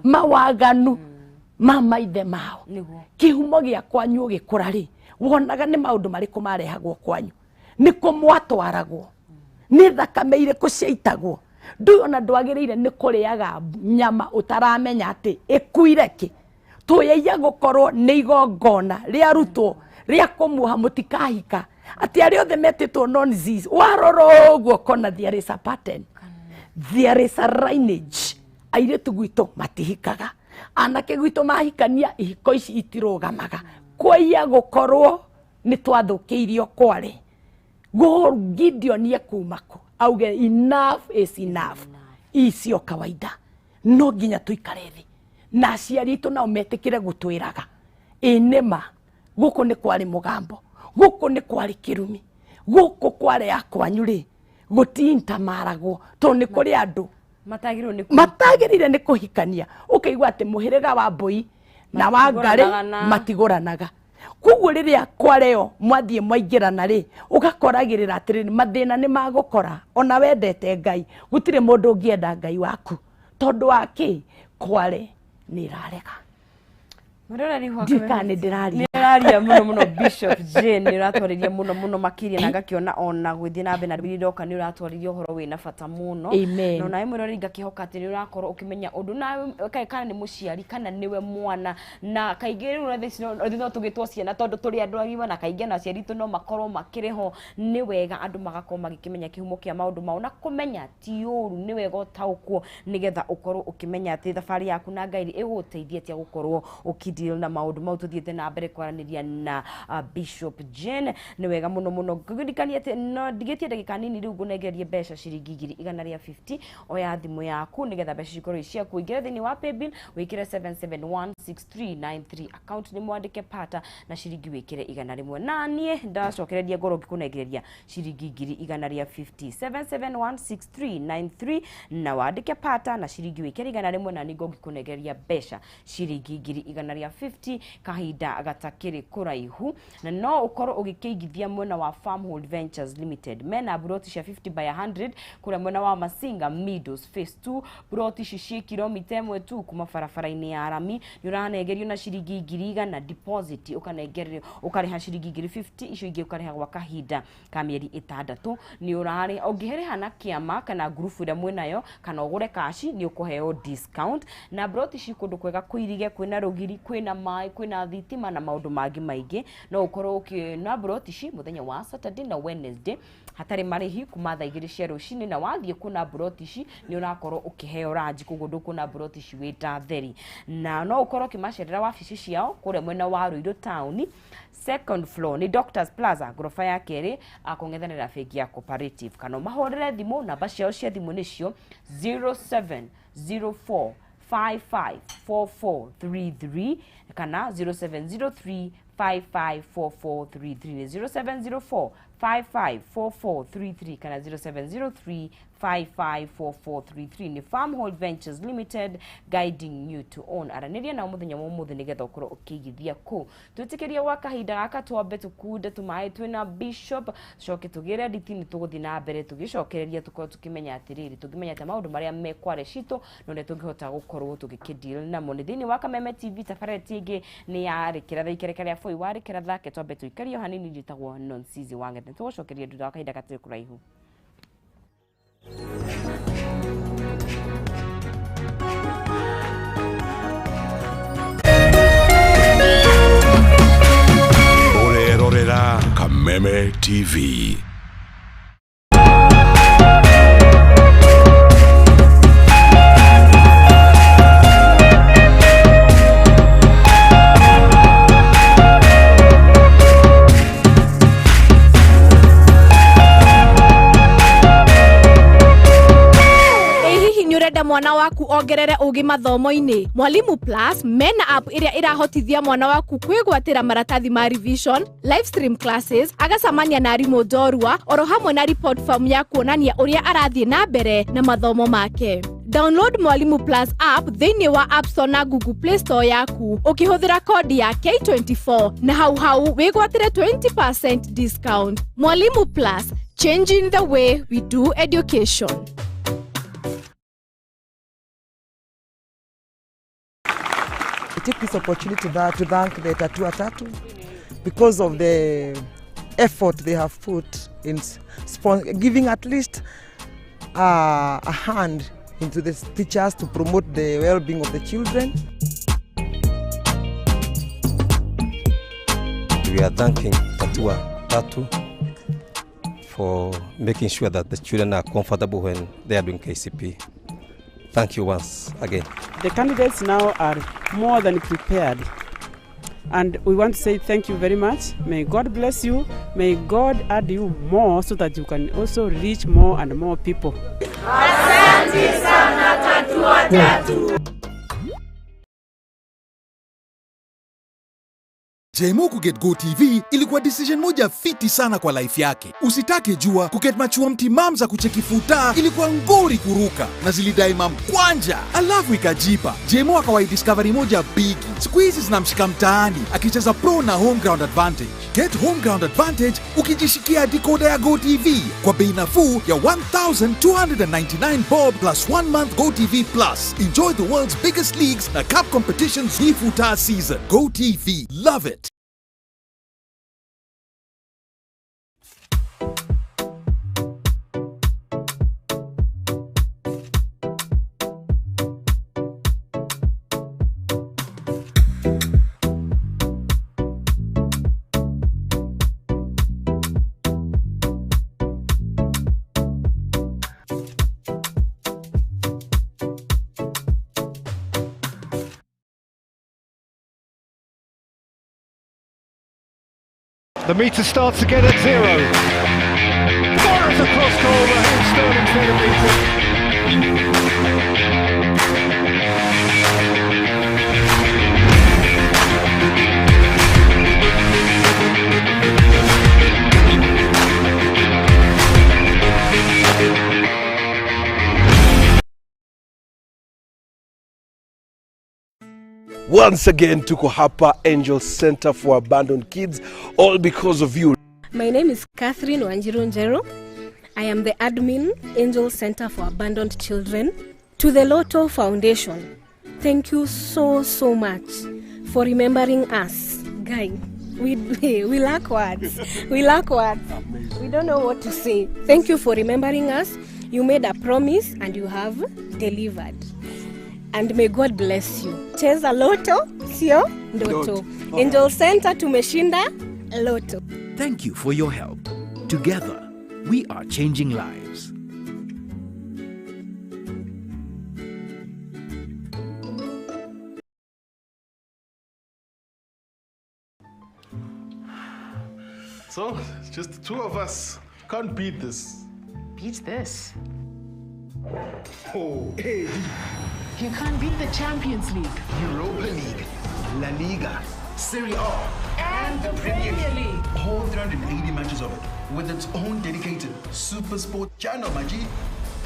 mawaganu ma maithe mao. Kĩhumo gĩa kwanyu ũgĩkũra rĩ, wonaga nĩ maũndũ marĩkũ marehagwo kwanyu, nĩ kũ mwatwaragwo, nĩ thakame irĩkũ ciaitagwo. Ndũĩ ona ndwagĩrĩire nĩ kũrĩaga nyama ũtaramenya atĩ ĩkuire kĩ. Tũyaia gũkorwo nĩ igongona rĩarutwo rĩa kũmuoha mũtikahika, atĩ arĩa othe metĩtwo nonsense, warora ũguo ũkona there is a pattern, there is a lineage. Airĩtu gwitũ matihikaga, anake gwitũ mahikania ihiko ici itirũgamaga. Kwaiya gũkorwo nĩ twathũkĩirio kware. Gideon ekuma kũ auge enough is enough, icio kawaida no nginya tũikare thĩ na aciari aitũ nao metĩkĩre gũtwĩraga ĩ nĩma gũkũ nĩ kwarĩ mũgambo, gũkũ nĩ kwarĩ kĩrumi, gũkũ kware ya kwanyu rĩ gũtintamaragwo, tondũ nĩ kũrĩ andũ matagĩrĩire nĩ kũhikania. Ũkaigua atĩ mũhĩrĩga wa mbũi na wa ngarĩ matigũranaga. Koguo rĩrĩa kwareo mwathiĩ mwaingĩrana rĩ, ũgakoragĩrĩra atĩrĩrĩ, mathĩna nĩ magũkora ona wendete Ngai, gũtirĩ mũndũ ũngĩenda Ngai waku tondũ wa kĩ kware nĩ ĩrarega. Ndikana nĩ ndĩraria. Nĩraria mũno mũno Bishop Jane, nĩ ũratwarĩria mũno mũno makĩria, na ngakĩona ona gwĩthiĩ na mbere na ndũmĩrĩri iroka nĩ ũratwarĩria ũhoro wĩna bata mũno. Amen. Na onawe mwĩroreri ngakĩhoka atĩ nĩ ũrakorwo ũkĩmenya ũndũ nawe kana nĩ mũciari kana nĩwe mwana, na kaingĩ rĩu thaa ici no tũgĩtwo ciana tondũ tũrĩ andũ agima, na kaingĩ ona aciari aitũ no makorwo makĩrĩ ho. Nĩ wega andũ magakorwo magĩkĩmenya kĩhumo kĩa maũndũ mao, na kũmenya ti ũru, nĩ wega ũtaũkwo nĩgetha ũkorwo ũkĩmenya atĩ thabarĩ yaku na Ngai ĩgũgũteithia atĩa gũkorwo ũkĩdeal na maũndũ mau. Tũthiĩte na mbere kwaranĩria na Bishop Jane. Nĩ wega mũno mũno ngũririkanie atĩ no ndigĩtie ndagĩka nini rĩu ngũnengererie mbeca ciringi 150. Oya thimũ yaku nĩgetha mbeca cikorwo i ciaku, ũingĩre thĩinĩ wa paybill wĩkĩre 7716393, account nĩ mwandĩke pata na ciringi wĩkĩre 100, na niĩ ndacokereria ngorwo ngĩkũnengereria ciringi 150, 7716393 na wandĩke pata na ciringi wĩkĩre 100, na nĩ ngũkũnengereria mbeca ciringi 150 kahinda gatakĩrĩ kũraihu. Na no ũkorwo ũgĩkĩigithia mwena wa Farmhold Ventures Limited, mena buroti cia 50 by 100 kũrĩa mwena wa Masinga Meadows Phase 2. Buroti ici ciĩ kilomita 1 tu kuma barabara-inĩ ya rami. Nĩ ũranengerio na ciringi 100,000 deposit, ũkanengererio ũkarĩha ciringi 50,000, icio ingĩ ũkarĩha gwa kahinda ka mĩeri 6. Nĩ ũrarĩ ũngĩrĩha na kĩama kana ngurubu ĩrĩa mwĩnayo kana ũgũre kaci, nĩ ũkũheo discount. Na broti ici kũndũ kwega kũirige, kwĩna rũgiri, kwĩna maĩ, kwĩna thitima na maũndũ mangĩ maingĩ. No ũkorwo ũkĩona broti ici mũthenya wa Saturday na Wednesday hatarĩ marĩhi kuma thaa 2 cia rũcinĩ, na wathiĩ kuona broti ici nĩ ũrakorwo ũkĩheo ranji, koguo ndũkuona broti ici wĩ ta theri. Na no ũkorwo ũkĩmacerera wabici ciao kũrĩa mwena wa Ruiru town, second floor nĩ Doctors Plaza, ngoroba ya kerĩ, akũng'ethanĩra bengi ya Cooperative, kana ũmahũrĩre thimũ. Namba ciao cia thimũ nĩcio 0704 55 4433 kana 0703 554433, 0704 554433 kana 0703 554433. Ni Farmhold Ventures Limited, guiding you to own. Aranĩria nao mũthenya wa ũmũthĩ nĩgetha ũkorwo ũkĩigithia kũ. Twĩtĩkĩrie gwa kahinda gaka twambe tũkunde tũmaĩ twĩna Bishop, coke tũgĩre nditi nĩ tũgũthiĩ na mbere tũgĩcokereria tũkorwo tũkĩmenya atĩrĩrĩ, tũngĩmenya atĩa maũndũ marĩa me Kware citũ na ũrĩa tũngĩhota gũkorwo tũgĩkĩdeal namo. Nĩ thĩinĩ wa Kameme TV, tabarĩra ĩngĩ nĩ ya Rĩkĩra Ikereka rĩa Bũi wa Rĩkĩra Thake. Twambe tũikario hanini, njĩtagwo Nonsizi Wang'ethe. Tũgũcokeria thutha wa kahinda gatarĩ kũraihu. Orerorera Kameme TV. Mwana waku ongerere ugi mathomo-inĩ. Mwalimu Plus mena app ĩrĩa ĩrahotithia mwana waku kwĩgwatĩra maratathi ma revision, live stream classes, agacamania na arimũ njorua, oro hamwe na report form ya kuonania ũrĩa arathiĩ na mbere na mathomo make. Download Mwalimu Plus app thĩinĩ wa App Store na Google Play Store yaku ũkĩhũthĩra kodi ya K24 na hau hau wĩgwatĩre 20% discount. Mwalimu Plus, changing the way we do education. I take this opportunity to thank the Tatua Tatu because of the effort they have put in giving at least a hand into the teachers to promote the well-being of the children. We are thanking Tatua Tatu for making sure that the children are comfortable when they are doing KCP. Thank you once again. The candidates now are more than prepared. And we want to say thank you very much. May God bless you. May God add you more so that you can also reach more and more people. Asante sana Tatua Tatu. Jemo kuget Go TV ilikuwa decision moja fiti sana kwa life yake. Usitake jua kuget machua mtimam za kucheki futa ilikuwa ngori kuruka na zilidai mam kwanja. Alafu ikajipa. Jemo akawai discovery moja bigi. Siku hizi zinamshika mtaani akicheza pro na home ground advantage. Get home ground advantage ukijishikia decoder ya Go TV kwa bei nafuu ya 1299 bob plus 1 month Go TV Plus. Enjoy the world's biggest leagues na cup competitions hii futa season. Go TV. Love it. The meter starts again at 0. Fires across goal, Raheem Sterling's there to beat it. Once again, tuko hapa Angel Center for Abandoned Kids, all because of you. My name is Catherine Wanjiru Njeru. I am the admin, Angel Center for Abandoned Children. To the Lotto Foundation, thank you so, so much for remembering us. Guy, we lack words. We lack words. Amazing. We don't know what to say. Thank you for remembering us. You made a promise and you have delivered. And may God bless you. Cheza Lotto, sio ndoto. Angel Center tumeshinda Lotto. Thank you for your help. Together, we are changing lives. So, it's just the two of us. Can't beat this. Beat this? Oh, hey. You can't beat the Champions League, Europa League, La Liga, Serie A, and the Premier League. All 380 matches of it with its own dedicated Super Sport channel, my G.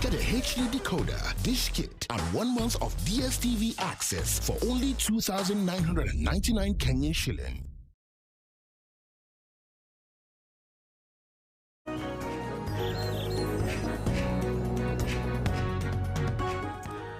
Get a HD decoder, dish kit, and 1 month of DSTV access for only 2,999 Kenyan shilling.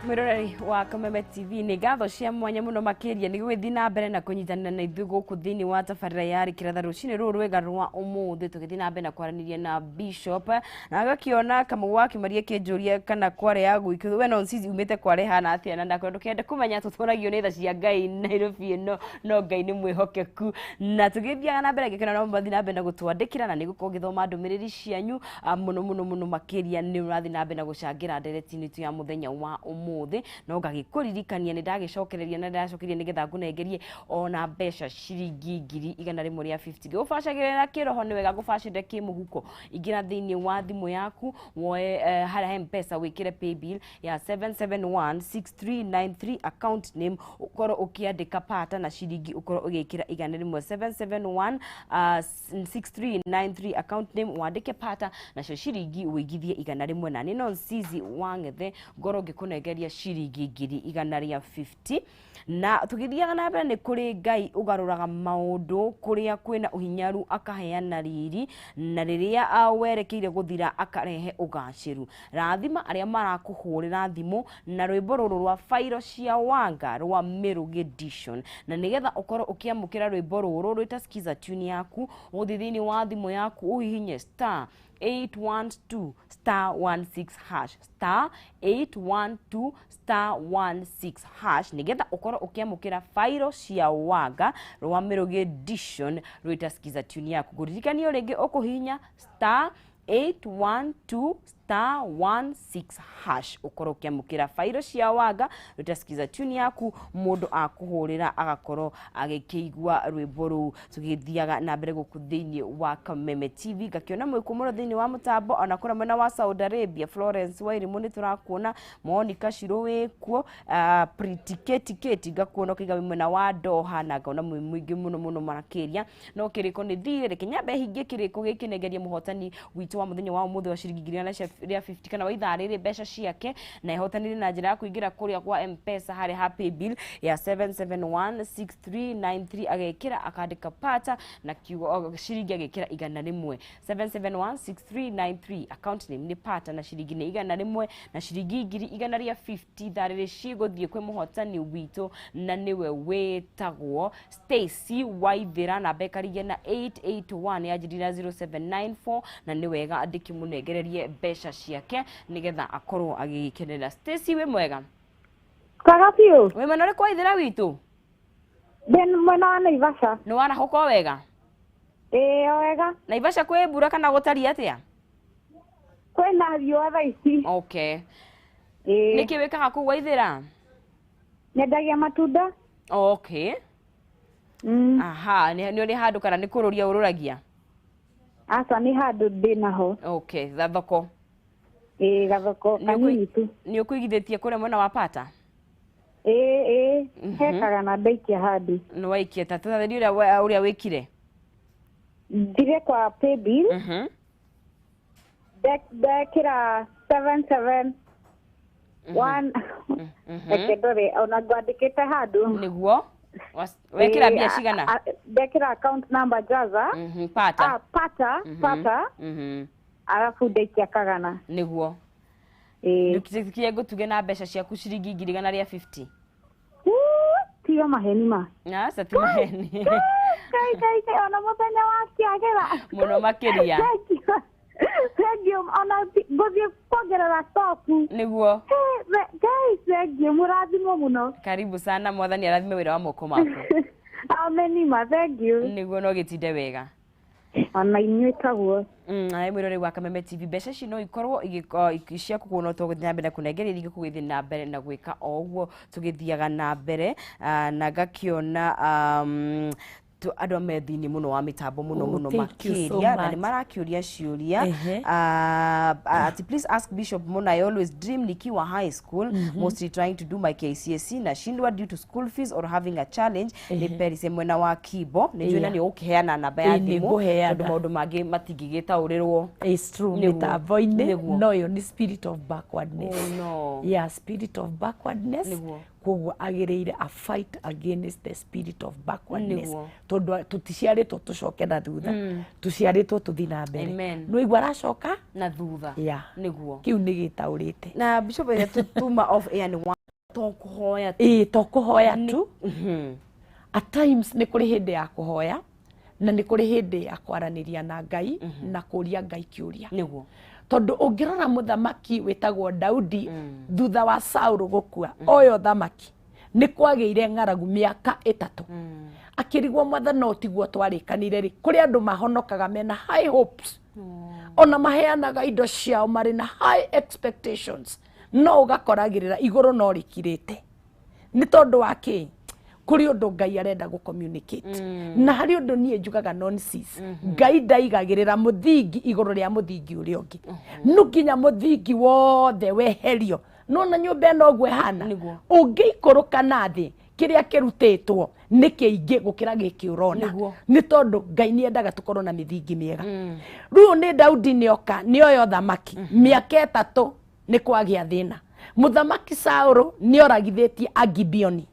Mwiroreri wa Kameme TV, nĩ ngatho cia mwanya mũno makĩria nĩ gũgĩthiĩ na mbere na kũnyitanĩra na ithuĩ gũkũ thĩinĩ wa tabarĩra ya Rĩkĩra rũcinĩ rũrũ rwega rwa ũmũthĩ, tũgĩthiĩ na mbere na kwaranĩria na Bishop na agakĩona Kamau wa Kĩmaria kĩnjũria kana Kware ya gwitũ we no Nsizi umĩte Kware hana atĩa, na ndakwenda ndũkende kũmenya tũtũragio nĩ tha cia Ngai Nairobi ĩno, no Ngai nĩ mwĩhokeku. Na tũgĩthiaga na mbere ngĩkena no mathiĩ na mbere na gũtwandĩkĩra na nĩgũkorwo ngĩthoma ndũmĩrĩri cianyu mũno mũno mũno makĩria nĩ ũrathiĩ na mbere na gũcangĩra ndereti-inĩ itũ ya mũthenya wa ũmũthĩ. No ngagĩkũririkania nĩ ndagĩcokereria na ndacokeria nĩgetha ngũnengerie ona mbeca ciringi 150,000. Ngĩgũbacagĩrĩra na kĩroho nĩ wega ngũbacĩrĩre kĩmũhuko. Ingĩra thĩinĩ wa thimũ yaku woe harĩa M-Pesa wĩkĩre paybill ya 7716393 account name ũkorwo ũkĩandĩka pata na ciringi ũkorwo ũgĩkĩra 100 771 6393 account name wandĩke pata nacio ciringi ũigithie 100 na nĩ no Nsizi wa Ng'ethe ngorwo ngĩkũnengeria ciringi 150. Na tũgĩthiaga na mbere nĩ kũrĩ Ngai ũgarũraga maũndũ kũrĩa kwĩna ũhinyaru akaheana riri, na rĩrĩa werekeire gũthira akarehe ũgacĩru. Rathima arĩa marakũhũrĩra thimũ na rwĩmbo rũrũ rwa Fairo cia Wanga rwa Mĩrũgĩ Edition, na nĩgetha ũkorwo ũkĩamũkĩra rwĩmbo rũrũ rwĩta skiza tune yaku, ũthiĩ thĩinĩ wa thimũ yaku ũhihinye star 812 star 16 hash star 812 star 16 hash nigetha ukorwo ukiamukira fairo cia Wanga rwa Mĩrũgĩ Edition rwĩta skiza tune yaku. Ngũririkanio rĩngĩ ũkũhihinya star 812 star 16 hash ukorwo ukiamukira fairo cia Wanga rwĩta skiza tune yaku, mũndũ akũhũrĩra agakorwo agĩkĩigua rwĩmbo rũu. Tũgĩthiaga na mbere gũkũ thĩinĩ wa Kameme TV, ngakĩona mwĩkũ mũno thĩinĩ wa mũtambo ona kũrĩa mwena wa Saudi Arabia, Florence Wairimu nĩ tũrakuona, Monica Shiro wĩkuo, Pretty Kate Kate ngakuona ũkĩiga wĩ mwena wa Doha, na ngaona mwĩ mũingĩ mũno mũno makĩria. No kĩrĩko nĩ thire, reke nyambe hingie kĩrĩko gĩkĩ nengerie mũhotani witũ wa mũthenya wa ũmũthĩ wa ciringi 150 kana wa ithaa rĩrĩ mbeca ciake, na ehotanire na njĩra ya kũingĩra kũrĩa kwa M-Pesa harĩa ha paybill ya 7716393 agekĩra akandĩka pata na kiugo ciringi agekĩra 100 7716393 account name nĩ pata na ciringi nĩ 100 na ciringi 150 ithaa rĩrĩ cigũthiĩ kwĩ mũhotani witũ na nĩwe wĩtagwo Stacy Waithĩra, namba ĩkarigia na 881 yanjĩrĩria 0794 na nĩ wega ndĩkĩmũnengererie mbeca ciake nigetha akorwo agĩkenera. Stacy wĩ mwega? Kwega biũ. Wĩ mwena ũrĩkũ Waithĩra witũ? Ndĩ mwena wa Naivasha. Nĩ warahũka o wega? Ĩĩ o wega. Naivasha kwĩ mbura kana gũtariĩ atĩa? Kwĩna riũa thaa ici. Okay. Ĩĩ. Nĩkĩ wĩkaga kũu Waithĩra? Nyendagia matunda. Okay. Aha, nĩ ũrĩ handũ kana nĩ kũrũria ũrũragia? Aca nĩ handũ ndĩ naho. Okay, gathoko. Ĩĩ gathoko kanini tu. Nĩ ũkũigithĩtie kũrĩa mwena wa Pata? Ĩĩ ĩĩ, hekaga na ndaikia handũ. Nĩ waikia ta tũthathĩrie ũrĩa wĩkire? Ndire kwa paybill. Ndekĩra 771 reke ndore ona ngwandĩkĩte handũ. Nĩguo? Wekĩra mbia cigana? Ndekĩra account number jaza. Pata. Pata, pata. Arabu ndaikia kagana. Nĩguo. Ndũkĩtie ngũtuge na mbeca ciaku ciringi 150. Tiga maheni ma. Aca ti maheni. Kai kai kai ona mũthenya wa kĩagĩra. Mũno makĩria. Thank you. Ona ngũthiĩ kuongerera stoku. Nĩguo. Guys, thank you. Mũrathimwo mũno. Karibu sana, mwathani arathime wĩra wa moko maku. Amen ma, thank you. Nĩguo no gĩtinde wega. Ona inyuĩ taguo. Nawe mwĩroreri wa Kameme TV, mbeca ici no ikorwo cia kũgũra tũgũthiĩ na mbere na kũnengereria ingĩ kũgĩthiĩ na mbere na gwĩka o ũguo tũgĩthiaga na mbere, na ngakĩona Andũ a me thĩinĩ mũno wa mĩtambo mũno Oh, mũno thank you so makĩria, na much. nĩ marakĩũria ciũria. Ehe. Ati please ask Bishop Mona, I always dream nikiwa high school, mostly trying to do my KCSE, nashindwa due to school fees or having a challenge. Nĩ Perise mwena wa Kibo. Nĩ njũĩ na nĩ ũgũkĩheana namba ya Ĩĩ, nĩ thimũ, ngũheana. tondũ maũndũ mangĩ matingĩgĩtaũrĩrwo. It's true. Nĩguo. Mĩtambo-inĩ. Nĩguo. No ĩyo nĩ spirit of backwardness. Oh, no. Yeah, spirit of backwardness. Nĩguo. Koguo agĩrĩire a fight against the spirit of backwardness. Nĩguo. Tondũ tũticiarĩtwo tũcoke na thutha, tũciarĩtwo tũthiĩ na mbere. Amen. Nĩ waigua aracoka na thutha. Yeah. Nĩguo. Kĩu nĩ gĩtaũrĩte. Na Bishop, ĩrĩa tuma off air nĩ wa to kũhoya tu. Ĩĩ, to kũhoya tu. At times nĩ kũrĩ hĩndĩ ya kũhoya na nĩ kũrĩ hĩndĩ ya kwaranĩria na Ngai na kũria Ngai kĩũria. Nĩguo. Tondũ ũngĩrora mũthamaki wĩtagwo Daudi, thutha wa Saũlũ gũkua oyo thamaki, nĩ kwagĩire ng'aragu mĩaka 3. Akĩrigwo, Mwathani, no tiguo twarĩkanire rĩ? Kũrĩ andũ mahonokaga mena high hopes, ona maheanaga indo ciao marĩ na high expectations, no ũgakoragĩrĩra igũrũ no rĩkirĩte. Nĩ tondũ wa kĩ? Kũrĩ ũndũ Ngai arenda gũ communicate, na harĩ ũndũ niĩ njugaga nonsense. Ngai ndaigagĩrĩra mũthingi igũrũ rĩa mũthingi ũrĩa ũngĩ, no nginya mũthingi wothe weherio. Nona nyũmba ĩno ũguo ĩhana, ũngĩikũrũka na thĩ, kĩrĩa kĩrutĩtwo nĩ kĩingĩ gũkĩra gĩkĩ ũrona. Nĩguo. Nĩ tondũ Ngai nĩ endaga tũkorwo na mĩthingi mĩega. Rĩu nĩ Daudi nĩoka nĩoyo thamaki, mĩaka 3 nĩ kwagĩa thĩna. Mũthamaki Saũlũ nĩoragithĩtie Agibeoni,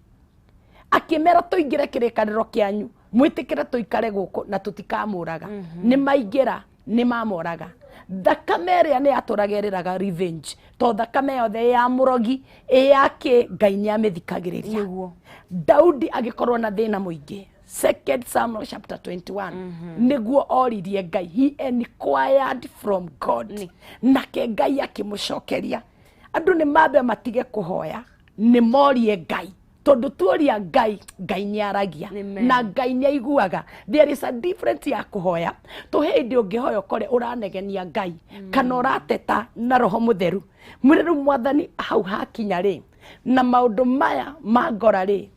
akĩmera tũingĩre kĩrĩkanĩro kĩanyu, mwĩtĩkĩre tũikare gũkũ na tũtikamũraga. Nĩ maingĩra, nĩ mamoraga. Thakame ĩrĩa nĩ yatũraga ĩrĩraga revenge, to thakame yothe ĩ ya mũrogi, ĩ ya kĩ, Ngai nĩ amĩthikagĩrĩria. Nĩguo. Daudi agĩkorwo na thĩna mũingĩ. Second Samuel chapter 21 nĩguo oririe Ngai, he inquired from God, nake Ngai akĩmũcokeria. Andũ nĩ mambe matige kũhoya, nĩ morie Ngai, tondũ tuoria Ngai, Ngai nĩ aragia. Amen. Na Ngai nĩ aiguaga. There is a difference ya kũhoya. Tũ hĩndĩ ũngĩhoya ũkore ũranegenia Ngai kana ũrateta na Roho Mũtheru, mwĩre rĩu Mwathani, hau hakinya rĩ, na maũndũ maya ma ngora rĩ,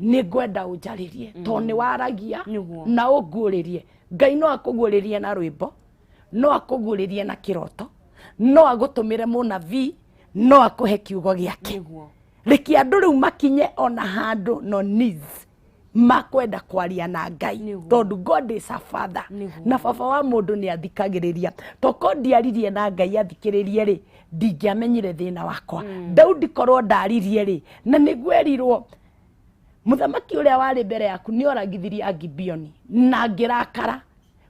nĩ ngwenda ũnjarĩrie, tondũ nĩ waragia Nĩguo. na ũnguũrĩrie. Ngai no akũguũrĩrie na rwĩmbo, no akũguũrĩrie na kĩroto, no agũtũmĩre mũnabii, no akũhe kiugo gĩake. Nĩguo. Reke andũ rĩu makinye ona handũ no needs makwenda kwaria na Ngai, Nĩguo. tondũ God is a father. Nĩguo. Na baba wa mũndũ nĩ athikagĩrĩria. Toko ndiaririe na Ngai athikĩrĩrie rĩ, ndingĩamenyire thĩna wakwa. Daudi korwo ndaririe rĩ, na nĩguo erirwo mũthamaki ũrĩa warĩ mbere yaku nĩ oragithirie Agibeoni na ngĩrakara,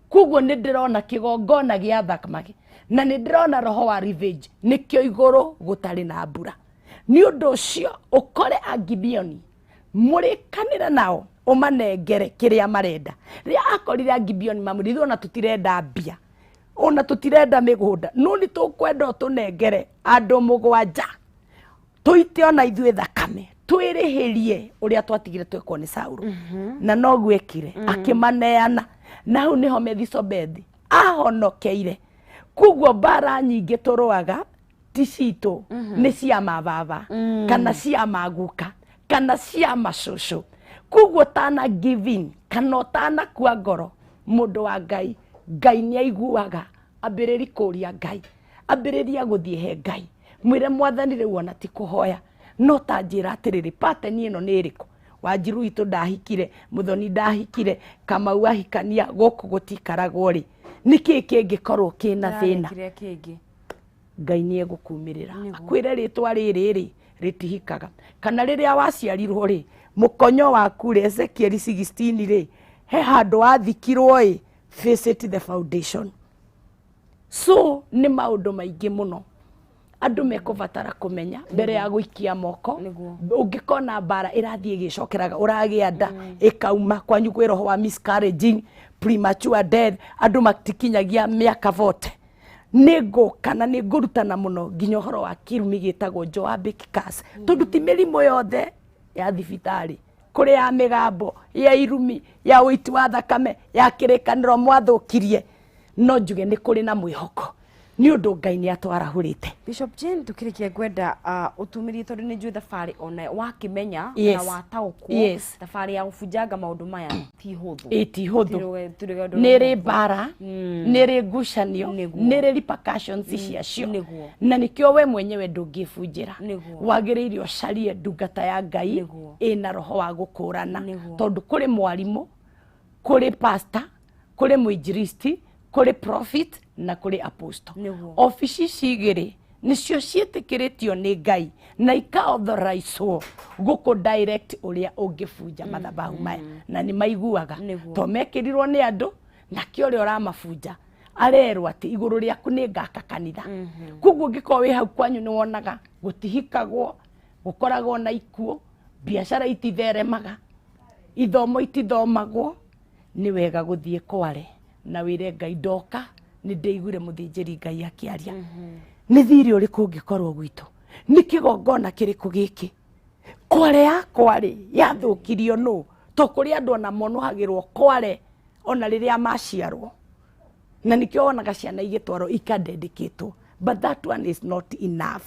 koguo nĩ ndĩrona kĩgongona gĩa thamaki na nĩ ndĩrona roho wa revenge, nĩkĩo igũrũ gũtarĩ na mbura. Nĩ ũndũ ũcio ũkore Agibeoni, mũrĩkanĩre nao, ũmanengere kĩrĩa marenda. Rĩrĩa akorire Agibeoni, mamwĩra, ithuĩ ona tũtirenda mbia, ona tũtirenda mĩgũnda, no nĩ tũkwenda ũtũnengere andũ 7, tũite ona ithuĩ thakame, twĩrĩhĩrie ũrĩa twatigire twekwo nĩ Saũlũ. Na noguo ekire, akĩmaneana, na hau nĩho Mephibosethu ahonokeire. Koguo mbara nyingĩ tũrũaga ti citũ, nĩ cia mababa kana cia maguka kana cia macũcũ. Koguo tana give in kana ũtanakua ngoro, mũndũ wa Ngai, Ngai nĩ aiguaga. Ambĩrĩri kũria Ngai, ambĩrĩria gũthiĩ he Ngai, mwĩre Mwathani, rĩu ona ti kũhoya, no ta njĩra atĩrĩrĩ, pateni ĩno nĩ ĩrĩkũ? Wanjiru witũ ndahikire, Mũthoni ndahikire, Kamau ahikania, gũkũ gũtikaragwo rĩ, nĩkĩ kĩngĩkorwo kĩna thĩna? Kĩrĩa kĩngĩ. Ngai nĩ egũkumĩrĩra, akwĩre rĩtwa rĩrĩ rĩ rĩtihikaga, kana rĩrĩa waciarirwo rĩ, mũkonyo waku rĩ, Ezekiel 16 rĩ, he handũ wathikirwo ĩ, face it, the foundation. So nĩ maũndũ maingĩ mũno andũ mekũbatara kũmenya mbere ya gũikia moko. Ũngĩkona mbara ĩrathiĩ ĩgĩcokeraga, ũragĩa nda ĩkauma kwanyu, kwĩ roho wa miscarriaging, premature death, andũ matikinyagia mĩaka 40, nĩ ngũka na nĩ ngũrutana mũno nginya ũhoro wa kĩrumi gĩtagwo Joabic curse, tondũ ti mĩrimũ yothe ya thibitarĩ. Kũrĩ ya mĩgambo, ya irumi, ya ũiti wa thakame, ya kĩrĩkanĩro mwathũkirie. No njuge nĩ kũrĩ na mwĩhoko. Nĩ ũndũ Ngai nĩ atwarahũrĩte. Bishop Jane, tukirikia ngwenda utumirie tondu ni njui thabarĩ ona wakimenya na wataũkwo thabarĩ ya gũbunjanga maũndũ maya ti hũthũ. Ĩ ti hũthũ, nĩ rĩ mbara, nĩ rĩ ngucanio, nĩ rĩ repercussions ciacio, na nĩkĩo we mwenyewe ndũngĩbunjĩra, wagĩrĩire ũcarie ndungata ya Ngai ĩna roho wa gũkũrana, tondũ kũrĩ mwarimũ, kũrĩ pastor, kũrĩ mũinjilisti, kũrĩ prophet na kũrĩ apostle. Obici ici igĩrĩ nĩcio ciĩtĩkĩrĩtio nĩ Ngai na ikaauthorizewo gũkũ direct ũrĩa ũngĩbunja mathabahu maya, na nĩ maiguaga to mekĩrirwo nĩ andũ, nakĩo ũrĩa ũramabunja arerwo atĩ igũrũ rĩaku nĩ ngaka kanitha. Koguo ũngĩkorwo wĩ hau kwanyu nĩ wonaga gũtihikagwo, gũkoragwo na ikuũ, biacara ititheremaga, ithomo itithomagwo, nĩ wega gũthiĩ kware na wĩre Ngai ndoka nĩ ndĩiguire mũthĩnjĩri Ngai akĩaria. Nĩ thirĩ ũrĩkũ ũngĩkorwo gwitũ, nĩ kĩgongona kĩrĩkũ gĩkĩ, kware yakwa rĩ yathũkirio nũ, to kũrĩ andũ ona monohagĩrwo kware ona rĩrĩa maciarwo, na nĩkĩo wonaga ciana igĩtwarwo ikadedicatwo, but that one is not enough.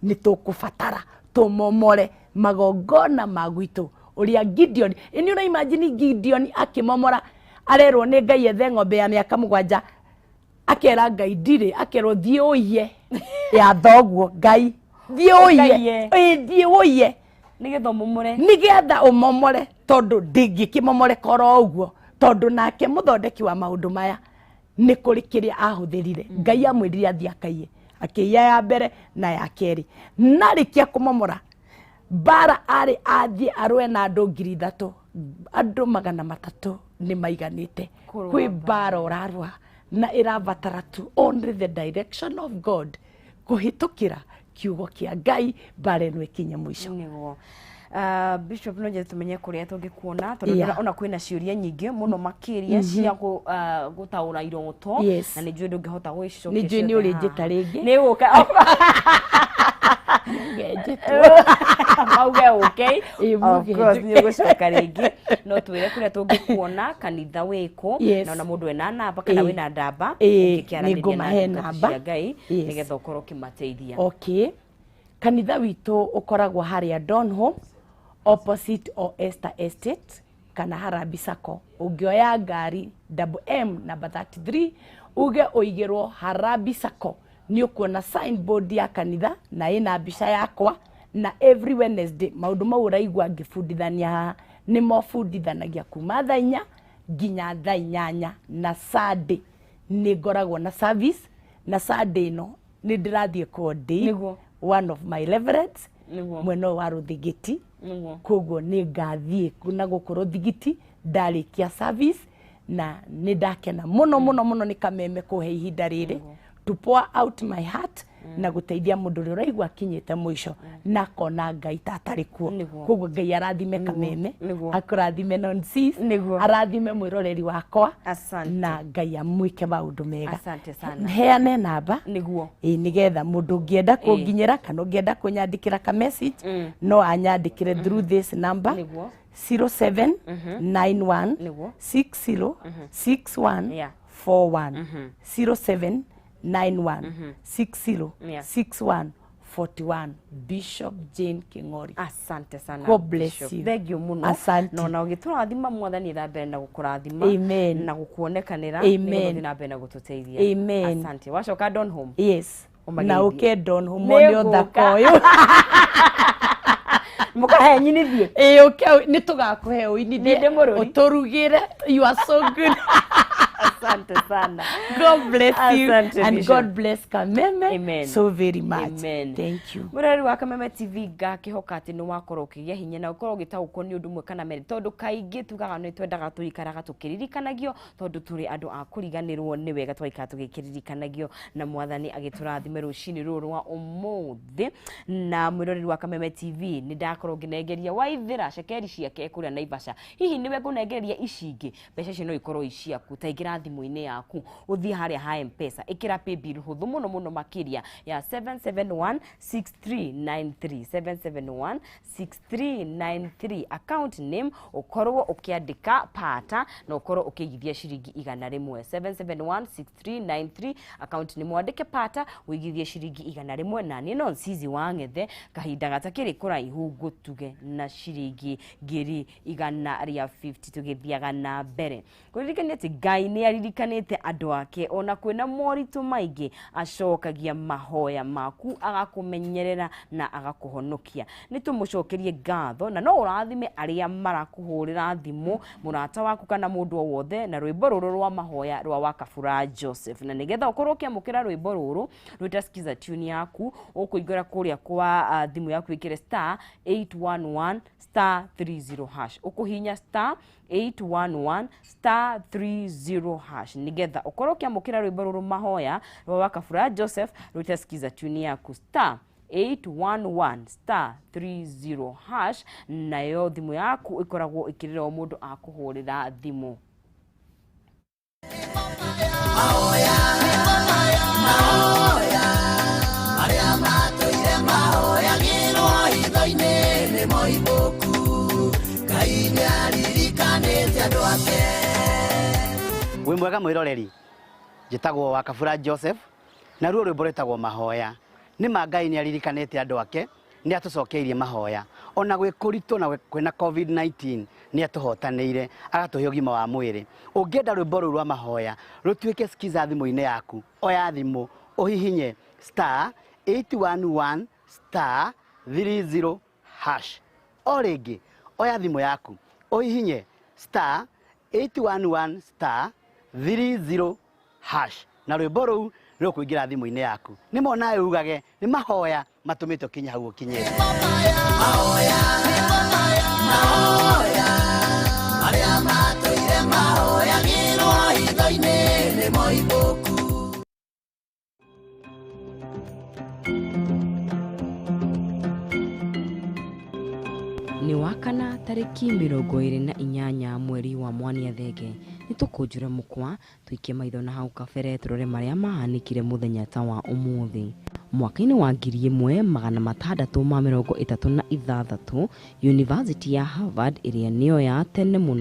Nĩ tũkũbatara tũmomore magongona ma gwitũ ũrĩa Gideon, ĩ ũra imagine Gideon akĩmomora, arerwo nĩ Ngai ethe ng'ombe ya mĩaka 7, akera Ngai ndirĩ, akerwo thiĩ ũiye ya thoguo, Ngai thiĩ ũiye, ĩ thiĩ ũiye nĩgetha ũmomore, nĩgetha ũmomore, tondũ ndingĩkĩmomore koro ũguo, tondũ nake mũthondeki wa maũndũ maya nĩ kũrĩ kĩrĩa ahũthĩrire. Ngai amwĩrire athiĩ akaiye, akĩiya ya mbere na ya kerĩ, na rĩkia kũmomora mbara arĩ athiĩ arũe na andũ 3,000, andũ 300 nĩ maiganĩte. Kwĩ mbara ũrarũa na ĩrabatara tu only the direction of God, kũhĩtũkĩra kiugo kĩa Ngai, mbara ĩno ĩkinye mũico. Nĩguo. Bishop, no nyende tumenye kũrĩa tũngĩkuona, tondũ ona kwĩna ciũria nyingĩ mũno makĩria cia gũtaũra iroto, na nĩ njũĩ ndũngĩhota gũgĩcicokia. Nĩ njũĩ nĩ ũrĩnjĩta rĩngĩ. Nĩ gũka. Mauge okay. Of course nĩ ũgũcoka rĩngĩ, no twĩre kũrĩa tũngĩkuona, kanitha wĩkũ, na ona mũndũ ena namba kana wĩna ndamba ũngĩkĩaranĩria na ndungata cia Ngai nĩgetha ũkorwo ũkĩmateithia. Okay. Kanitha witũ ũkoragwo harĩa Donholm, opposite o Esther Estate kana Harambee Sacco. Ũngĩoya ngari double M number 33 uge ũigĩrwo Harambee Sacco, nĩ ũkuona signboard ya kanitha na ĩna mbica yakwa, na every Wednesday maũndũ mau ũraigua ngĩbundithania haha nĩmo bundithanagia kuma thaa 4 nginya thaa 8, na Sunday nĩ ngoragwo na service, na Sunday ĩno nĩ ndĩrathiĩ kũordain one of my reverends mwena wa Rũthigiti, koguo nĩ ngathiĩ na gũkũ Rũthigiti ndarĩkia service, na nĩ ndakena mũno mũno mũno nĩ Kameme kũhe ihinda rĩrĩ to pour out my heart na gũteithia mũndũ ũrĩa ũraigua akinyĩte mũico na akona Ngai ta atarĩ kuo. Koguo Ngai arathime Kameme, akũrathime Nonsis, arathime mwĩroreri wakwa, na Ngai amwĩke maũndũ mega. Asante sana. Heane namba nĩguo ĩ nĩgetha mũndũ ũngĩenda kũnginyĩra kana ũngĩenda kũnyandĩkĩra ka message no anyandĩkĩre through this number 0791 60 61 41, 0791 60 61 41, Bishop Jane King'ori. Asante sana. God bless you. Thank you muno. Asante. No na ũgĩtũrathima Mwathani tha mbere na gũkũrathima. Amen. Na gũkuonekanĩra. Amen. Nĩguo na mbere na gũtũteithia. Amen. Asante. Wacoka Donholm. Yes. Na ũke Donholm wone ũthaka ũyũ. Mũkahe nyinithie. Ĩ ũke nĩ tũgakũhe ũinithie. Ũtũrugĩre. You are so good. Asante sana. God bless you. Asante, and Bishop. God bless Kameme. Amen. So very much. Amen. Thank you. Mũrori wa Kameme TV, ngakĩhoka atĩ nĩ wakorwo ũkĩgĩa hinya na ũkorwo ũgĩtaũkwo nĩ ũndũ ũmwe kana merĩ, tondũ kaingĩ tugaga nĩ twendaga tũikaraga tũkĩririkanagio, tondũ tũrĩ andũ a kũriganĩrwo, nĩ wega twaikara tũgĩkĩririkanagio, na Mwathani agĩtũrathime rũcinĩ rũrũ rwa ũmũthĩ. Na mwĩroreri wa Kameme TV, nĩ ndakorwo ngĩnengeria Waithĩra cekeri ciake kũrĩa Naivasha. Hihi nĩwe ngũnengereria ici ingĩ, mbeca icio no ikorwo i ciaku, ta ingĩra thimũ thimũ-inĩ yaku, ũthiĩ harĩa ha Mpesa, ĩkĩra paybill hũthũ mũno mũno makĩria ya 7716393, 7716393, account name ũkorwo ũkĩandĩka pata na ũkorwo ũkĩigithia ciringi 100. 7716393 account name wandĩke pata ũigithie ciringi 100, na niĩ no Nsizi wa Ng'ethe kahinda gatakĩrĩ kũraihu ngũtuge na ciringi 150,000. Tũgĩthiaga na mbere kũririkania atĩ Ngai nĩ aririkanĩte andũ ake, ona kwĩna moritũ maingĩ acokagia mahoya maku, agakũmenyerera na agakũhonokia. Nĩ tũmũcokerie ngatho, na no ũrathime arĩa marakũhũrĩra thimũ, mũrata waku kana mũndũ o wothe, na rwĩmbo rũrũ rwa mahoya rwa Wakabura Joseph. Na nĩgetha ũkorwo ũkĩamũkĩra rwĩmbo rũrũ rwĩta skiza tune yaku, ũkũingĩra kũrĩa kwa thimũ yaku ĩkĩre star 811 star 30 hash, ũkũhihinya star 811 star 30 hash nĩgetha ũkorwo ũkĩamũkĩra rwĩmbo rũrũ mahoya rwa Wakabura Joseph rwĩta skiza tune yaku star 811 star 30 hash, nayo thimũ yaku ĩkoragwo ĩkĩrĩra o mũndũ akũhũrĩra thimũ. Arĩa matũire mahoyagĩrwo hitho-inĩ nĩ moimbũku, Ngai nĩ aririkanĩte andũ ake. Wĩ mwega mwĩroreri, njĩtagwo Wakabura Joseph, na ruo rwĩmbo rwĩtagwo mahoya. Nĩ ma Ngai nĩ aririkanĩte andũ ake, nĩ atũcokeirie mahoya. Ona gwĩ kũritũ na kwĩna COVID-19 nĩ atũhotanĩire, agatũhe ũgima wa mwĩrĩ. Ũngĩenda rwĩmbo rũu rwa mahoya rũtuĩke skiza thimũ-inĩ yaku, oya thimũ ũhihinye star 811 star 30 hash. O rĩngĩ, oya thimũ yaku ũhihinye star 811 star 30 hash, na rwĩmbo rũu rũkũingĩra thimũ-inĩ yaku. Nĩ mona ugage nĩ mahoya matũmĩte ũkinye hau ũkinyĩte. Mahoya arĩa matũire mahoyagĩrwo hitho-inĩ nĩ moimbũku. Nĩ wakana tarĩki 28 mweri wa Mwania Thenge, nĩ tũkũnjũre mũkwa tũikie maitho na hau kabere tũrore marĩa mahanĩkire mũthenya ta wa ũmũthĩ. Mwaka-inĩ wa 1636, University ya Harvard ĩrĩa nĩyo ya tene mũno